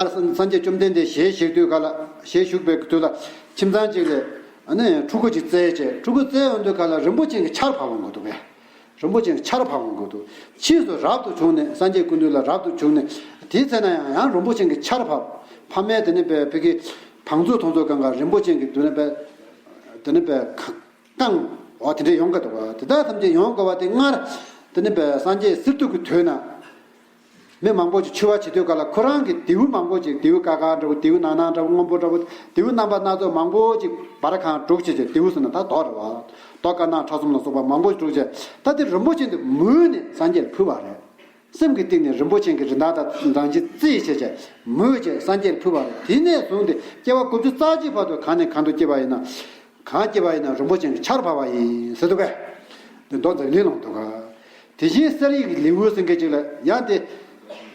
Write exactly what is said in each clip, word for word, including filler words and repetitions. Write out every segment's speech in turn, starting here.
སངས་རྒྱས་བཅོམ་ལྡན་འདས་ཞལ་བཞུགས་དུས་ག་ལ། ཞལ་བཞུགས་པའི་དུས་ལ་ཁྱིམ་ཚང་གཅིག་ལ་ཨ་ནི་ཕྲུ་གུ་གཅིག་བཙས་བྱས། ཕྲུ་གུ་བཙས་ཡོང་དུས་ག་ལ་རིན་པོ་ཆེ་གི་ཆར་བབས་ཡོང་གི་འདུག་གས། རིན་པོ་ཆེ་གི་ཆར་བབས་ཡོང་གི་འདུག། ཕྱིས་སུ་རབ་ཏུ་བྱུང་ནས། སངས་རྒྱས་སྐུ་མདུན་ལ་རབ་ཏུ་བྱུང་ནས། དེའི་ཚེ་ན་ཡང་ཡང་རིན་པོ་ཆེ་གི་ཆར་བབས། ཕ་མས་དེ་ནི་བས་ཕ་གི་བང་མཛོད་དུང་མཛོད་གང་ག་རིན་པོ་ཆེ་གི་དེ་ནི་བས་དེ་ནི་བས་བཀང་། འོ་དེ་འདྲས་ཡོང་གི་འདུག་ག། དེ་དག་ཐམས་ཅད་ཡོང་དགོས་པ་དེ་སྔར་དེ་ནི་བས་སངས་རྒྱས་གསེར་ཐུབ་ཀྱི་དུས་ན། མི་མང་པོ་ཅིག་འཆི་བ་བྱེད་དུས་ག་ལ་ཁོ་རང་གི་རྡེའུ་མང་པོ་ཅིག། རྡེའུ་དཀར་དཀར་འདྲ་བོ། རྡེའུ་ནག་ནག་འདྲ་བོ། སྔོན་པོ་འདྲ་བོ། རྡེའུ་རྣམ་པ་སྣ་ཚོགས་མང་པོ་ཅིག་འབར་ཁང་དྲུག་བྱས་བྱས། རྡེའུ་ཟེར་ན་ད་རྡོ་རེད་བ། རྡོ་དཀར་ནག་ཁྲ་གསུམ་ལ་སོགས་པ་མང་པོ་ཅིག་དྲུག་བྱས། ད་དེ་རིན་པོ་ཆེ་འདི་མོས་ནས་སངས་རྒྱས་ལ་ཕུལ་བ་རེད། སེམས་ཀྱི་གཏིང་ནས་རིན་པོ་ཆེ་གི་རིན་ཐང་དང་རང་བཞིན་རྩིས་བྱས་བྱས་མོས་བྱས་སངས་རྒྱས་ལ་ཕུལ་བ་རེད། དེ་ནས་བཟུང་སྟེ་སྐྱེ་བ་དགུ་བཅུ་རྩ་གཅིག་བར་དུ་གང་ནས་གང་དུ་སྐྱེ་བ་ཡིན་ན། གང་སྐྱེ་བ་ཡིན་ན་རིན་པོ་ཆེ་གི་ཆར་བབས་པ་ཡིན་ཟེར་འདུག་གས། དེ་མདོ་མཛངས་བླུན་ལ་འདུག་ག། དེ་བཞིན་གསེར་ཡིག་ལེའུ་ཟེར་མཁན་ཅིག་ལ་ཡང་དེ།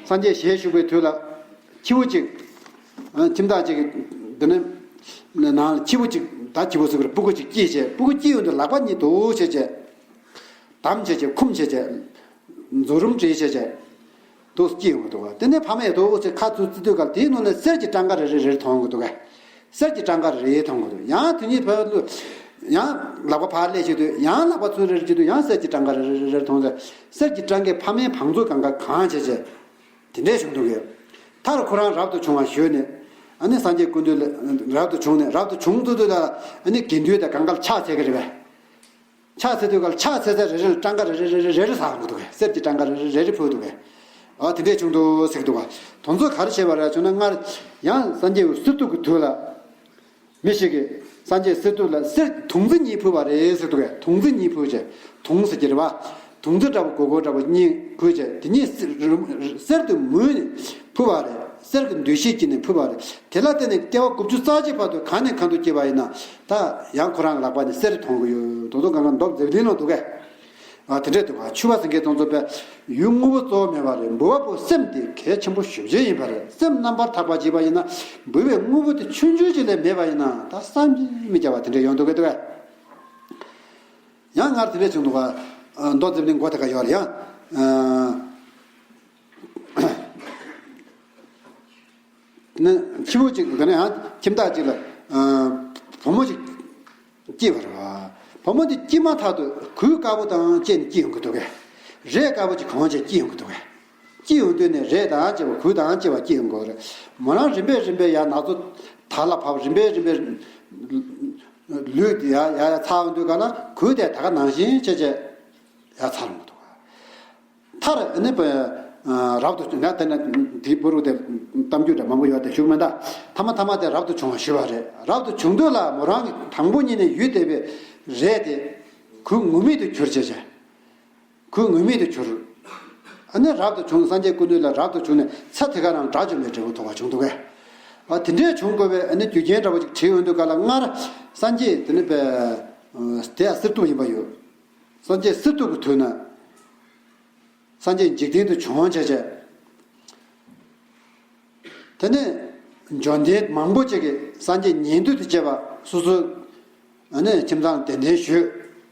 སངས་རྒྱས་ཞལ་བཞུགས་པའི་དུས་ལ། ཁྱེའུ་ཅིག། ཨ། ཁྱིམ་བདག་ཅིག་གིས་འདི་ནི་ནང་ལ་ཁྱེའུ་ཅིག། ད་ཁྱེའུ་ཟེར་གི་རེད། སྤུ་གུ་ཅིག་སྐྱེས་བྱས། སྤུ་གུ་སྐྱེས་ཡོང་དུས་ལག་པ་གཉིས་འདུག་བྱས་བྱས། བསྡམས་བྱས་བྱས། ཁུམ་བྱས་བྱས། མཛོ་རུམ་བྲིས་བྱས་བྱས། འདུག་སྐྱེས་ཡོང་གི་འདུག་ག། དེ་ནས་ཕ་མས་འདུག་ཅེས་ཁ་ཚུར་བཙུམས་དུས་ག་ལ་དེའི་ནང་ནས་གསེར་གྱི་སྤྲང་ཀ་རེ་རེ་རེ་རེ་མཐོང་གི་འདུག་གས། གསེར་གྱི་སྤྲང་ཀ་རེ་རེ་མཐོང་གི་འདུག། ཡང་དེ་གཉིས་བར་དུ་ཡང་ལག་པ་ཕར་སླེབས་བྱེད་དུས། ཡང་ལག་པ་ཚུར་རེ་རེ་བྱེད་དུས། ཡང་གསེར་གྱི་སྤྲང་ཀ་རེ་རེ་རེ་རེ་མཐོང་ཚེ། གསེར་གྱི་སྤྲང་ཀས་ཕ་མའི་བང་མཛོད་གང་ག་གང་བྱས་བྱས། དེ་འདྲས་བྱུང་འདུག་གས། མཐར་ཁོ་རང་རབ་ཏུ་བྱུང་བ་ཞུས་ནས། ཨ་ནི་སངས་རྒྱས་སྐུ་མདུན་ལ་རབ་ཏུ་བྱུང་ནས། རབ་ཏུ་བྱུང་དུས་དུས་ལ་ཨ་ནི་དགེ་འདུན་དང་གང་ག་ལ་ཕྱག་འཚལ་གི་རེད་པས། ཕྱག་འཚལ་དུས་ག་ལ་ཕྱག་འཚལ་ཚད་རེ་རེ་ལ་སྤྲང་ཀ་རེ་རེ་རེ་རེ་རེ་རེ་ཟ་འདུག་གས། གསེར་གྱི་སྤྲང་ཀ་རེ་རེ་རེ་རེ་ཕུལ་འདུག་གས། ཨ། དེ་འདྲས་བྱུང་འདུག་ཟེར་གི་འདུག་ག། དེ་ཚོ་ག་རེ་བྱས་པ་རེད་བྱུང་ན། སྔར་ཡང་སངས་རྒྱས་གསེར་ཐུབ་ཀྱི་དུས་ལ། མི་ཞིག་གིས་སངས་རྒྱས་གསེར་ཐུབ་ལ་གསེར་དུང་རྩི་གཉིས་ཕུལ་བ་རེད་ཟེར་འདུག་གས། དུང་རྩི་གཉིས་ཕུལ་བྱས། དུང་ཟེར་གྱི་རེད་པ། དུང་རྩི་འདྲ་བོ་སྒོར་སྒོར་འདྲ་བོ་གཉིས་ཕུལ་བྱས། དེ་གཉིས་གསེར་དུ་མོས་ནས་ཕུལ་བ་རེད། གསེར་གྱི་འདུ་ཤེས་ཀྱིས་ནི་ཕུལ་བ་རེད། དེ་ལ་བརྟེན་ནས་སྐྱེ་བ་དགུ་བཅུ་རྩ་གཅིག་བར་དུ་གང་ནས་གང་དུ་སྐྱེ་བ་ཡིན་ན། ད་ཡང་ཁོ་རང་གི་ལག་པ་ནས་གསེར་མཐོང་གི་ཡོད། དེ་ཚོ་གང་ག་མདོ་མཛངས་བླུན་ལ་འདུག་གས། ཨ། དེ་འདྲས་འདུག་ག། འཆི་བ་ཟེར་མཁན་དེ་ཚོ་བས་ཡུལ་དངོས་པོ་གཙོ་བོ་མེད་པ་རེད། འབུལ་བ་པོ་སེམས་དེ་གལ་ཆེན་པོ་ཞེ་པོ་ཅིག་ཡིན་པ་རེད། སེམས་རྣམ་པར་དག་པ་བྱེད་པ་ཡིན་ན། འབུལ་བའི་དངོས་པོ་དེ་ཆུང་ཆུང་ཅིག་ལས་མེད་པ་ཡིན་ན། ད་བསམ་གྱིས་མི་ཁྱབ་པ་དེ་འདྲས་ཡོང་འདུག་གས། འདུག་གས། ཡང་སྔར་དེ་འདྲས་བྱུང་འདུག་ག། ཨ། མདོ་མཛངས་བླུན་མགོ་དེ་ག་ཡོད་རེད། ཡང་། ཨ། ནི་ཕྱི་པོ་ཅིག་ག་ནས་ཡང་ཁྱིམ་བདག་ཅིག་ལ། ཨ། བུ་མོ་ཅིག་སྐྱེས་པ་རེད་བ། བུ་མོ་འདི་སྐྱེས་མ་ཐག་ཏུ་གོས་དཀར་པོ་དང་བཅས་ནས་སྐྱེས་ཡོང་གི་འདུག་གས། རས་དཀར་པོ་ཅིག་གོན་བྱས་སྐྱེས་ཡོང་གི་འདུག་གས། སྐྱེས་ཡོང་དུས་ནས་རས་དང་བཅས་པ། གོས་དང་བཅས་པ་སྐྱེས་ཡོང་གི་རེད། མོ་རང་རིམ་པས་རིམ་པས་ཡར་ནག་ཚོ་དར་ལ་བབས། རིམ་པས་རིམ་པས་ལུས་ཡར་ཡར་ཡར་ཚར་ཡོང་དུས་ག་ལ་གོས་དེ་ད་ག་ནང་བཞིན་བྱས་བྱས་ཡར་ཚར་ཡོང་གི་འདུག་གས། མཐར་ནི་རབ་ཏུ་བྱུང་། ང་དེ་ནས་དེའི་བུ་རུ་དེ་གཏམ་རྒྱུད་འདྲ་མང་པོ་ཡོད་དེ་ཞུ་གི་མེད་ད། མཐའ་མ་མཐའ་མ་དེ་རབ་ཏུ་བྱུང་བ་ཞུས་པ་རེད། རབ་ཏུ་བྱུང་དུས་ལ་མོ་རང་གི་དང་པོ་ཉིད་ནས་ཡུལ་དེ་བའི་རས་དེ་གོས་ངུར་སྨྲིག་ཏུ་གྱུར་བྱས་བྱས། གོས་ངུར་སྨྲིག་ཏུ་གྱུར། ཨ་ནི་རབ་ཏུ་བྱུང་། སངས་རྒྱས་སྐུ་མདུན་ལ་རབ་ཏུ་བྱུང་ནས་ཚེ་དེ་ག་རང་དགྲ་བཅོམ་པའི་འབྲས་བུ་ཐོབ་པ་བྱུང་འདུག་གས། ཨ། དེ་འདྲས་བྱུང་དགོས་པའི་ཨ་ནི་རྒྱུ་རྐྱེན་འདྲ་བོ་ཅིག་དྲིས་ཡོང་དུས་ག་ལ། སྔར་སངས་རྒྱས་དེ་ནི་པའི་དེ་ཡང་གསེར་ཐུབ་ཡིན་པ་ཡོད། སངས་རྒྱས་གསེར་ཐུབ་ཀྱི་དུས་ན། སངས་རྒྱས་འཇིག་རྟེན་དུ་བྱོན་བྱས་བྱས། དེ་ནས་འབྱོན་ལྡན་མང་པོ་ཅིག་གིས་སངས་རྒྱས་ཉན་ཐོས་དང་བཅས་པ་སོ་སོའི་ཨ་ནི་ཁྱིམ་ཚང་གདན་འདྲེན་ཞུས།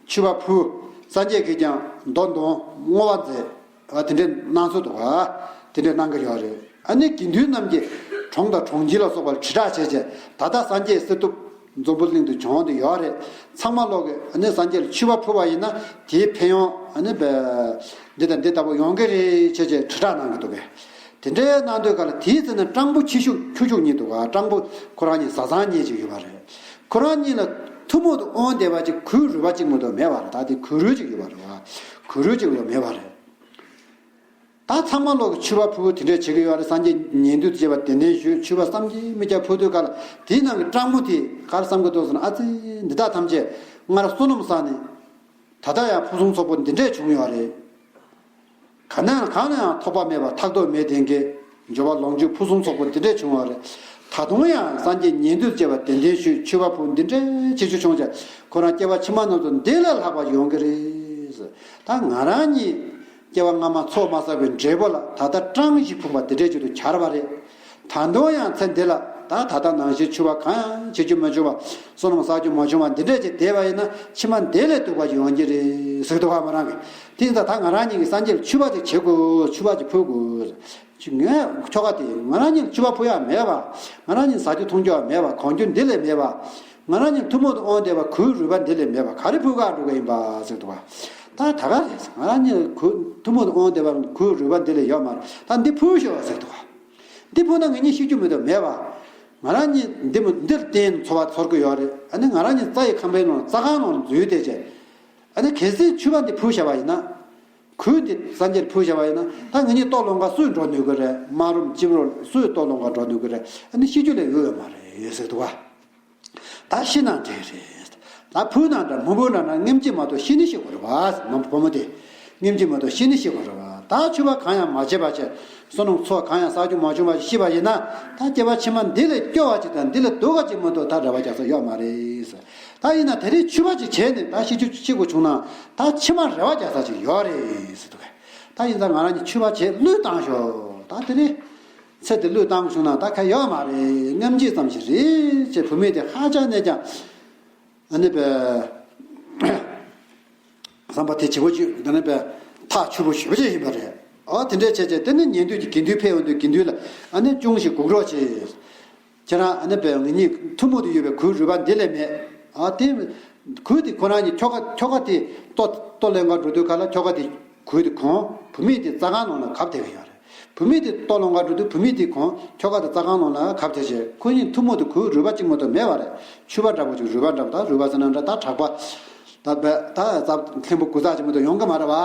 མཆོད་པ་ཕུལ། སངས་རྒྱས་ཀྱིས་ཀྱང་མདོ་འདོན། བསྔོ་བ་མཛད། ཨ། དེ་འདྲས་གནང་སྲོལ་འདུག་ག། དེ་འདྲས་གནང་གི་ཡོད་རེད། ཨ་ནི་དགེ་འདུན་རྣམས་ཀྱིས་གྲོང་དང་གྲོང་ཁྱེར་ལ་སོགས་པར་དྲིལ་བསྒྲགས་བྱས་བྱས། ད་ལྟ་སངས་རྒྱས་གསེར་ཐུབ་འཛམ་བུ་གླིང་དུ་བྱོན་བསྡད་ཡོད་རེད། ཚང་མ་ལོག་གིས་ཨ་ནི་སངས་རྒྱས་ལ་མཆོད་པ་ཕུལ་བ་ཡིན་ན་དེའི་ཕན་ཡོན་ཨ་ནི་འདི་དང་འདི་ལྟ་བུ་ཡོང་གི་རེད་བྱས་བྱས་དྲིལ་བསྒྲགས་གནང་གི་འདུག་གས། དེ་འདྲའི་གནང་དུས་ག་ལ་དེའི་ཚེ་ན་སྤྲང་པོ་ཁྱུ་ཤུག་ཁྱུ་ཤུག་གཉིས་འདུག་ག། སྤྲང་པོ་ཁོ་རང་གཉིས་བཟའ་ཚང་གཉིས་ཅིག་ཡོད་པ་རེད། ཁོ་རང་གཉིས་ལ་ཐུན་མོང་དུ་དབང་བསྡད་པ་ཅིག་གོས་རུལ་བ་གཅིག་མ་གཏོགས་མེད་པ་རེད། ད་དེ་གོས་རུལ་ཅིག་ཡོད་པ་རེད་བ། གོས་རུལ་ཅིག་མ་གཏོགས་མེད་པ་རེད། ད་ཚང་མ་ལོག་གིས་མཆོད་པ་ཕུལ། དེ་འདྲས་བྱེད་ཀྱི་ཡོད་རེད། སངས་རྒྱས་ཉན་ཐོས་དང་བཅས་པ་གདན་འདྲེན་ཞུས། མཆོད་པ་བསམ་གྱིས་མི་ཁྱབ་ཕུལ་དུས་ག་ལ་དེའི་ནང་གི་སྤྲང་པོ་དེས་ག་རེ་བསམ་གྱི་འདུག་ཟེར་ན། ཨ་ཙི། འདི་དག་ཐམས་ཅད་སྔར་བསོད་ནམས་བསགས་ནས། ད་ལྟ་ཡང་ཕུན་སུམ་ཚོགས་པོ་འདི་འདྲས་བྱུང་ཡོད་རེད། གང་ན་ཡང་གང་ན་ཡང་ཐོགས་པ་མེད་པ་ཐག་དོག་མེད་ལྡན་གྱི་འབྱོར་པ་ལོངས་སྤྱོད་ཕུན་སུམ་ཚོགས་པོ་འདི་འདྲས་བྱུང་བ་རེད། ད་དུང་ཡང་སངས་རྒྱས་ཉན་ཐོས་བཅས་པ་གདན་འདྲེན་ཞུས། མཆོད་པ་ཕུལ། འདི་འདྲས་ཆེ་ཆུང་བྱུང་ཀྱང་ཁོ་རང་སྐྱེ་བ་ཕྱི་མ་རྣམས་སུ་འདི་ལས་ལྷག་པ་ཡོང་གི་རེད། ད་ང་རང་གཉིས་སྐྱེ་བ་སྔ་མ་ཚོགས་མ་བསགས་པའི་འབྲས་བུ་ལ་ད་ལྟ་སྤྲང་ཞིག་ཕུང་པ་འདི་འདྲས་ཅིག་ཏུ་གྱུར་པ་རེད། ད་དུང་ཡང་ཚེ་འདི་ལ་ད་ད་ལྟ་ནང་བཞིན་མཆོད་པ་གང་ཡང་བྱེད་རྒྱུ་མ་བྱུང་བ། བསོད་ནམས་བསགས་རྒྱུ་མ་བྱུང་བ་འདི་འདྲས་ཅིག་བསྡད་པ་ཡིན་ན་ཕྱི་མ་འདི་ལས་སྡུག་པ་ཅིག་ཡོང་གི་རེད་ཟེར་འདུག་ག། མོ་རང་གིས། དེ་ཡིན་ཙང་ད་ང་རང་གཉིས་ཀྱིས་སངས་རྒྱས་ལ་མཆོད་པ་ཅིག་བྱེད་དགོས། མཆོད་པ་ཅིག་ཕུལ་དགོས། ཅིག་ངས་ཁྱོ་ག་དེ་ང་རང་གཉིས་ལ་ཕྱུ་པ་ཕུལ་ཡག་མེད་པ། ང་རང་གཉིས་ཟ་རྒྱུ་འཐུང་རྒྱུ་མེད་པ། གོན་རྒྱུ་འདི་ལས་མེད་པ། ང་རང་གཉིས་ཐུན་མོང་དུ་དབང་བསྡད་པ་གོས་རུས་པ་འདི་ལས་མེད་པ་ག་རེ་ཕུལ་ག་འགྲོ་གི་ཡིན་པ་ཟེར་འདུག་བ། ད་ད་ག་རེད། ང་རང་གཉིས་གོས་ཐུན་མོང་དུ་དབང་བསྡད་པ་གོས་རུས་པ་འདི་ལས་ཡོད་མ་རེད། ད་འདི་ཕུལ་ཤོག་ཟེར་འདུག་བ། འདི་ཕུལ་ན་ངེད་གཉིས་ཤི་རྒྱུ་མི་འདུག་མེད་པ། ང་རང་གཉིས་འདི་མོ་འདིར་བརྟེན་འཚོ་བ་ཚོར་གི་ཡོད་རེད། ཨ་ནི་ང་རང་གཉིས་རྩྭ་ཡི་ཁང་པའི་ནང་རྩྭ་ཁང་ནང་འཛུལ་བསྡད་བྱས། ཨ་ནི་གལ་སྲིད་ཕྱུ་པ་འདི་ཕུལ་བྱ་བ་ཡིན་ན། གོས་འདི་སངས་རྒྱས་ལ་ཕུལ་བྱ་བ་ཡིན་ན་ད་ངེད་གཉིས་ལྟོ་སློང་ག་སུས་འགྲོ་ནུས་ཀྱི་རེད། དམའ་རོམ་ལྕི་རོམ་སུས་ལྟོ་སློང་ག་འགྲོ་ནུས་ཀྱི་རེད། ཨ་ནི་ཤི་རྒྱུ་ལས་འོས་ཡོད་མ་རེད་ཟེར་འདུག་བ། ད་ཤི་ན་འགྲིག་རེད། ད་ཕུལ་ན་འདྲ་མི་ཕུལ་འདྲ་ན་ངེད་གཉིས་མ་གཏོགས་ཤི་ནི་ཤི་དགོས་རེད་བ། མ་བུ་མོ་དེ། ངེད་གཉིས་མ་གཏོགས་ཤི་ནི་ཤི་དགོས་རེད་བ། ད་ཕྱུ་པ་གང་ཡང་མ་བྱས་པ་བྱས། བསོད་ནམས་ཚོགས་གང་ཡང་བསགས་རྒྱུ་མ་བྱུང་བ་ཤི་བ་ཡིན་ན། ད་སྐྱེ་བ་ཕྱི་མ་འདི་ལས་སྐྱོ་བ་ཅིག་དང་འདི་ལས་སྡུག་པ་ཅིག་མ་གཏོགས་ད་རེ་བ་རྒྱག་ས་ཡོད་མ་རེད། ད་ཡིན་ན་དེ་རིང་ཕྱུ་པ་ཅིག་བྱས་ནས་ད་ཤི་རྒྱུ་ཤི་དགོས་བྱུང་ན་ད་ཕྱི་མ་རེ་བ་རྒྱག་ས་ཅིག་ཡོད་རེད་ཟེར་འདུག་གས། ད་ཡིན་ཙང་ང་རང་གཉིས་ཕྱུ་པ་བྱས་བློས་བཏང་ཤོག་ད་དེ་རིང་ཚེ་འདི་བློས་བཏང་དགོས་བྱུང་ན་ད་ག་ཡོད་མ་རེད། སྔ་ཕྱི་ཙམ་ཞིག་རེད་ཅེས་བུད་མེད་དེ་ཧ་ཅང་གནས་ཀྱང་། ཨ་ནི་པའི་བསམ་པ་དེ་བྱེད་པོ་ཅིག་ད་ནི་པའི་ཐག་ཆོད་པོ་ཞེ་པོ་ཅིག་ཡིན་པ་རེད། ཨ་དེ་འདྲས་བྱས་བྱས་དེ་ནི་ཉན་དུས་ཀྱི་དགེ་འདུན་ཕེབས་ཡོང་དུས་དགེ་འདུན་ལ་ཨ་ནི་ཅུང་ཞིག་སྒུག་རོགས་བྱེད། ཁྱེད་རང་ཨ་ནི་པའི་ངེད་གཉིས་ཐུན་མོང་དུ་ཡོད་པའི་གོས་རུས་པ་འདི་ལས་མེད། ཨ་དེ་གོས་དེ་ཁོ་རང་གཉིས་ཁྱོ་ག་ཁྱོ་ག་དེ་ལྟོ་ལྟོ་ལེན་ག་འགྲོ་དུས་ག་ལ་ཁྱོ་ག་དེ་གོས་དེ་གོན། བུད་མེད་དེ་རྩྭ་ཁང་ནང་ལ་གབ་བསྡད་ཀྱི་ཡོད་རེད། བུད་མེད་དེ་ལྟོ་སློང་ག་འགྲོ་དུས་བུད་མེད་དེ་གོན། ཁྱོ་ག་དེ་རྩྭ་ཁང་ནང་ལ་གབ་བསྡད་བྱས། ཁོ་གཉིས་ཐུན་མོང་དུ་གོས་རུས་པ་གཅིག་མ་གཏོགས་མེད་པ་རེད། ཕྱུ་པ་འདྲ་པོ་ཅིག་རུས་པ་འདྲ་པོ་ད་རུས་པ་ཟེར་ན་འདྲ་ད་དྲེག་པ། ད་བས་ད་རྩྭ་ལྷུན་པོ་དགུ་རྩ་ཅིག་མ་གཏོགས་ཡོང་གི་མ་རེད་བ།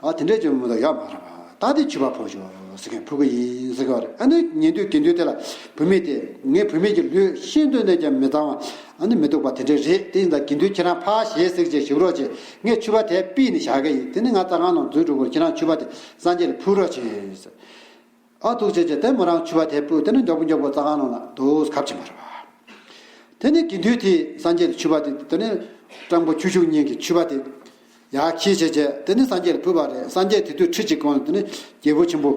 ཨ་དེ་འདྲས་ཅིག་མ་གཏོགས་ཡོད་མ་རེད་བ། ད་དེ་ཕྱུ་པ་ཕུལ་ཤོག་ཟེར་མཁན་ཕུལ་གི་ཡིན་ཟེར་གི་བ་རེད། ཨ་ནི་ཉན་དུས་དགེ་འདུན་དེ་ལ་བུད་མེད་དེ་ངས་བུད་མེད་ཀྱི་ལུས་ཤིན་ཏུ་ནས་ཀྱང་མི་གཙང་བ་ཨ་ནི་མི་སྡུག་པ་དེ་འདྲས་རེད། དེ་ཡིན་ཙང་དགེ་འདུན་ཁྱེད་རང་ཕར་ཞེད་ཟེར་ཅིག་ཞིབ་རོགས་ཅིག་ངས་ཕྱུ་པ་དེ་ཕུད་ནས་བཞག་གི་ཡིན། དེ་ནི་ང་རྩྭ་ཁང་ནང་འཛུལ་འགྲོ་དགོས། ཁྱེད་རང་ཕྱུ་པ་དེ་སངས་རྒྱས་ལ་ཕུལ་རོགས་བྱེད་ཟེར། ཨ་ཐུགས་རྗེ་ཆེ། དེ་མོ་རང་ཕྱུ་པ་དེ་ཕུད། དེ་ནི་མགྱོགས་པོ་མགྱོགས་པོ་རྩྭ་ཁང་ནང་ལ་འདུག་གབ་ཕྱིན་པ་རེད་བ། དེ་ནི་དགེ་འདུན་དེས་སངས་རྒྱས་ལ་ཕྱུ་པ་དེ་དེ་ནི་སྤྲང་པོ་ཁྱུ་ཤུག་གཉིས་ཀྱིས་ཕྱུ་པ་དེ་ཡར་འཁྱེར་བྱས་བྱས་དེ་ནི་སངས་རྒྱས་ལ་ཕུལ་བ་རེད། སངས་རྒྱས་དེ་དུས་ཁྲི་གཅིག་གོང་ལ་དེ་ནི་རྒྱལ་པོ་ཆེན་པོ་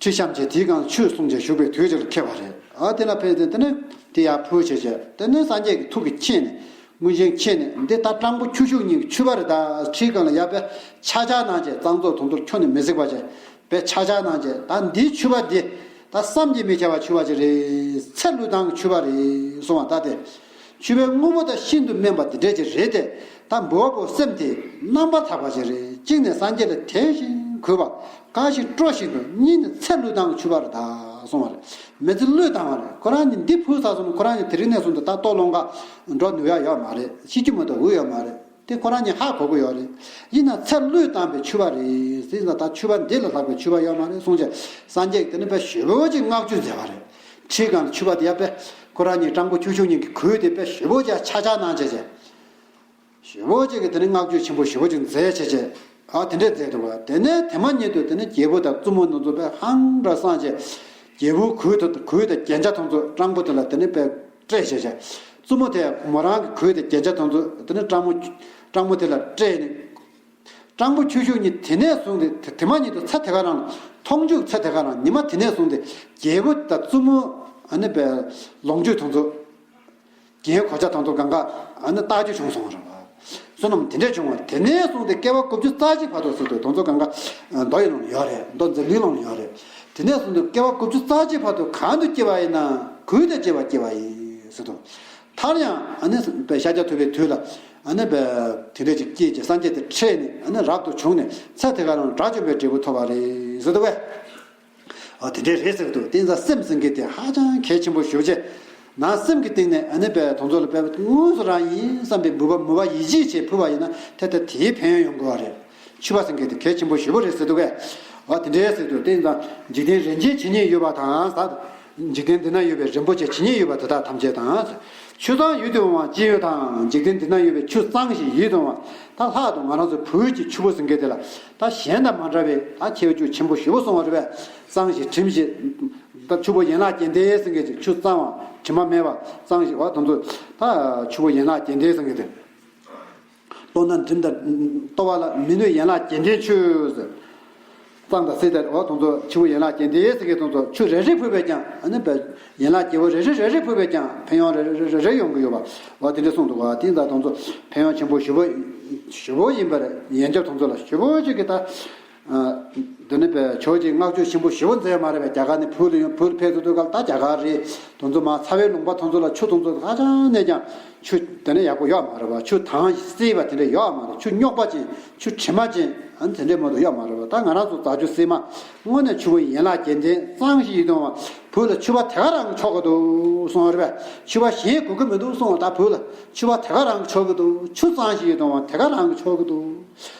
ཁྲི་བཤམས་བྱས་དེའི་སྒང་ལ་ཆོས་གསུངས་བྱས་བཞུགས་པའི་དུས་ཅིག་ལ་འཁེལ་བ་རེད། ཨ་དེ་ལ་ཕེབས་ཏེ་དེ་ནི་དེ་ཡར་ཕུལ་བྱས་བྱས་དེ་ནི་སངས་རྒྱས་ཀྱི་ཐུགས་ཀྱིས་མཁྱེན་ནས་དངོས་གཞི་མཁྱེན་ནས་འདི་ད་སྤྲང་པོ་ཁྱུ་ཤུག་གཉིས་ཀྱི་ཕྱུ་པ་རེད། ད་ཁྲིའི་སྒང་ལ་ཡར་དཔེ་ཆག་ཆག་གནང་བྱས་གཙང་བཙོག་དུང་དུར་ཁྱོན་ནས་མི་གཟིགས་པ་བྱས། དཔེ་ཆག་ཆག་གནང་བྱས་ད་འདིའི་ཕྱུ་པ་འདི་ད་བསམ་གྱིས་མི་ཁྱབ་པ་ཕྱུ་པ་ཅིག་རེད། ཚེ་བློས་བཏང་གི་ཕྱུ་པ་རེད་གསུང་བ་ད་དེ། ཕྱུ་པའི་དངོས་པོ་དང་ཤིན་ཏུ་དམན་པ་འདི་འདྲས་ཅིག་རེད་དེ། ད་འབུལ་བ་པོ་སེམས་དེ་རྣམ་པར་དག་པ་ཅིག་རེད། གཅིག་ནས་སངས་རྒྱས་ལ་དད་བཞིན་གུས་པ། དགའ་བཞིན་སྤྲོ་བཞིན་དུ། གཉིས་ནས་ཚེ་བློས་བཏང་གི་ཕྱུ་པ་རེད་ད་གསུང་བ་རེད། མི་ཚེ་བློས་བཏང་བ་རེད། ཁོ་རང་གཉིས་འདི་ཕུལ་ཚར་སོང་ན་ཁོ་རང་གཉིས་དེ་རིང་ནས་བཟུང་སྟེ་ད་ལྟོ་སློང་ག་འགྲོ་ནུས་ཡ་ཡོད་མ་རེད། ཤི་རྒྱུ་མ་གཏོགས་འོས་ཡོད་མ་རེད། དེ་ཁོ་རང་གཉིས་ཧ་གོ་གི་ཡོད་རེད། ཡིན་ན་ཚེ་བློས་བཏང་བའི་ཕྱུ་པ་རེད་ཟེར་ན་ད་ཕྱུ་པ་འདི་ལས་ལྷག་པའི་ཕྱུ་པ་ཡོད་མ་རེད་གསུངས་བྱས། སངས་རྒྱས་ཀྱིས་དེ་ནི་དཔེ་ཞེ་པོ་ཅིག་བསྔགས་བརྗོད་མཛད་པ་རེད། ཁྲིའི་སྒང་ལ་ཕྱུ་པ་དེ་ཡང་དཔེ་ཁོ་རང་གཉིས་སྤྲང་པོ་ཁྱུ་ཤུག་གཉིས་ཀྱི་གོས་དེ་དཔེ་ཞེ་པོ་ཅིག་ཆག་ཆག་གནང་བྱས་བྱས། ཞེ་པོ་ཅིག་གིས་དེ་ནི་བསྔགས་བརྗོད་ཆེན་པོ་ཞེ་པོ་ཅིག་མཛད་བྱས་བྱས། ཨ་དེ་འདྲས་མཛད་འདུག་བ། དེ་ནས་དེ་མ་ཉིད་དུ་དེ་ནི་རྒྱལ་པོ་དང་བཙུན་མོ་རྣམ་ཚོ་དཔེ་ཧང་སངས་བྱས། རྒྱལ་པོའི་གོས་དང་གོས་དང་རྒྱན་ཆ་དེ་ཚོ་སྤྲང་པོ་དེ་ལ་དེ་ནི་དཔེ་སྤྲད་བྱས་བྱས། བཙུན་མོ་དེས་མོ་རང་གི་གོས་དང་རྒྱན་ཆ་དེ་ཚོ་དེ་ནི་སྤྲང་མོ་སྤྲང་མོ་དེ་ལ་སྤྲད་ནས། སྤྲང་པོ་ཁྱུ་ཤུག་གཉིས་དེ་ནས་བཟུང་སྟེ་དེ་དེ་མ་ཉིད་དུ་ཚེ་དེ་ག་རང་ལ་མཐོང་ཆོས་ཚེ་དེ་ག་རང་ཉི་མ་དེ་ནས་བཟུང་སྟེ་རྒྱལ་པོ་དང་བཙུན་མོ་ཨ་ནི་པའི་ལོངས་སྤྱོད་དེ་ཚོ། རྒྱན་གོ་ཆ་དེ་ཚོ་གང་ག་ཨ་ནི་རྟག་སྤྱོད་བྱུང་སོང་བ་རེད་བ། བསོད་ནམས་དེ་འདྲས་བྱུང་བ་དེ་ནས་བཟུང་སྟེ་བསྐལ་པ་དགུ་བཅུ་རྩ་གཅིག་བར་དུ་ཟེར་དུས་དེ་ཚོ་གང་ག་མདོ་ཡི་ནང་ལ་ཡོད་རེད། མདོ་འཛམ་གླིང་ནང་ལ་ཡོད་རེད། དེ་ནས་བཟུང་སྟེ་བསྐལ་པ་དགུ་བཅུ་རྩ་གཅིག་བར་དུ་གང་དུ་སྐྱེ་བ་ཡིན་ན་གོས་དང་བཅས་པ་སྐྱེ་བ་ཡིན་ཟེར་དུས། མཐར་ཡང་ཨ་ནི་པའི་ཤཱཀྱ་ཐུབ་པའི་དུས་ལ་ཨ་ནི་པའི་དེ་འདྲས་ཅིག་སྐྱེས་ཀྱི་སངས་རྒྱས་དེ་འཕྲད་ནས་ཨ་ནི་རབ་ཏུ་བྱུང་ནས་ཚེ་དེ་ག་རང་དགྲ་བཅོམ་པའི་འབྲས་བུ་ཐོབ་པ་རེད་ཟེར་དུས་བས། ཨ་དེ་འདྲས་རེད་ཟེར་འདུག་དེ་ཡིན་ཙང་སེམས་ཟེར་མཁན་དེ་ཧ་ཅང་གལ་ཆེན་པོ་ཞེ་པོ་ཅིག་ན་སེམས་ཀྱི་སྟེང་ནས་ཨ་ནི་པའི་དེ་ཚོ་ལ་དཔེ་དངོས་སུ་རང་ཡིན་བསམ་པའི་འབུལ་བ་མོས་པ་ཡིད་ཆེས་བྱས་ཕུལ་བ་ཡིན་ན་ཐད་ཐད་དེའི་ཕན་ཡོན་ཡོང་དགོས་པ་རེད། ཕྱུ་པ་ཟེར་མཁན་དེ་གལ་ཆེན་པོ་ཞེ་པོ་རེད་ཟེར་འདུག་གས། ཨ་དེ་འདྲས་ཟེར་འདུག་དེ་ཡིན་ཙང་འཇིག་རྟེན་རིན་ཆེན་ཇི་སྙེད་ཡོད་པ་དང་ཟེར། འཇིག་རྟེན་འདི་ན་ཡོད་པའི་རིན་པོ་ཆེ་ཇི་སྙེད་ཡོད་པ་དེ་དག་ཐམས་ཅད་དང་། ཆུ་གཙང་ཡིད་དུ་འོང་བ་ཅི་ཡོད་དང་། འཇིག་རྟེན་འདི་ན་ཡོད་པའི་ཆུ་གཙང་ཞིང་ཡིད་དུ་འོང་བ། ད་ལྷག་ཏུ་ང་རང་ཚོ་བོད་ཀྱི་ཆུ་བོ་ཟེར་མཁན་དེ་ལ་ད་གཞན་དང་མ་འདྲ་བའི་ད་ཁྱད་ཆོས་ཆེན་པོ་ཞེ་པོ་གསུངས་པ་རེད་པས། གཙང་ཞིང་དྲིམ་ཞིང་། ད་ཆུ་བོ་ཡན་ལག་བརྒྱད་ལྡན་ཟེར་མཁན་ཅིག་ཆུ་གཙང་བ་དྲི་མ་མེད་པ་གཙང་ཞིང་བ་དེ་ཚོ་ད་ཆུ་བོ་ཡན་ལག་བརྒྱད་ལྡན་ཟེར་མཁན་དེ། ལྟོ་ན་དྲིམ་དང་ལྟོ་བ་ལ་མི་གནོད་ཡན་ལག་བརྒྱད་ལྡན་ཆུ་ཟེར། གཙང་དང་བསིལ་དང་འོ་དེ་ཚོ་ཆུ་བོ་ཡན་ལག་བརྒྱད་ལྡན་ཟེར་མཁན་དེ་ཚོ་ཆུ་རེ་རེ་ཕུལ་བས་ཀྱང་ཨ་ནི་པའི་ཡན་ལག་བརྒྱད་པོ་རེ་རེ་རེ་རེ་ཕུལ་བས་ཀྱང་ཕན་ཡོན་རེ་རེ་རེ་རེ་ཡོང་གི་ཡོད་པ་འོ་དེ་འདྲ་གསུངས་འདུག་བ། དེ་ཡིན་ཙང་དེ་ཚོ་ཕན་ཡོན་ཆེན་པོ་ཞེ་པོ་ཞེ་པོ་ཡིན་པར་ཡན་ཆད་དེ་ཚོ་ལ་ཞེ་པོ་ཅིག་གི་ད། འདི་ནི་བས་ཆོས་ཀྱི་བསྔགས་བརྗོད་ཆེན་པོ་ཞེ་པོ་མཛད་ཡོད་མ་རེད་པས། རྒྱ་གར་ནས་བོད་ལ་ཡོང་། བོད་ལ་ཕེབས་ཚུལ་དུས་སྐབས་ད་རྒྱ་གར་རི་དེ་ཚོ་མར་ཚ་བའི་ལུང་པ་དེ་ཚོ་ལ་ཆུ་དེ་ཚོ་ཧ་ཅང་ནས་ཀྱང་ཆུ་དེ་ནས་ཡག་པོ་ཡོད་མ་རེད་པ། ཆུ་དྭངས་ཤིང་བསིལ་བ་དེ་འདྲ་ཡོད་མ་རེད། ཆུ་རྙོག་པ་ཅན། ཆུ་དྲི་མ་ཅན། ཨ་ནི་དེ་འདྲའི་མོ་དུ་ཡོད་མ་རེད་པ། ད་ང་རང་ཚོ་རྫ་ཆུ་བསིལ་མ་དངོས་གནས་ཆུ་བོ་ཡན་ལག་བརྒྱད་ལྡན་གཙང་ཞིང་ཡིད་དུ་འོང་བ། བོད་ལ་ཆུ་བ་དེ་ག་རང་གིས་ཆོག་གི་འདུག་གསུངས་པ་རེད་པས། ཆུ་བ་གཞན་དགོས་ཀྱི་མི་འདུག་གསུངས་པ། ད་བོད་ལ་ཆུ་བ་དེ་ག་རང་གིས་ཆོག་གི་འདུག་ཆུ་གཙང་ཞིང་ཡིད་དུ་འོང་བ་དེ་ག་རང་གིས་ཆོག་གི་འདུག་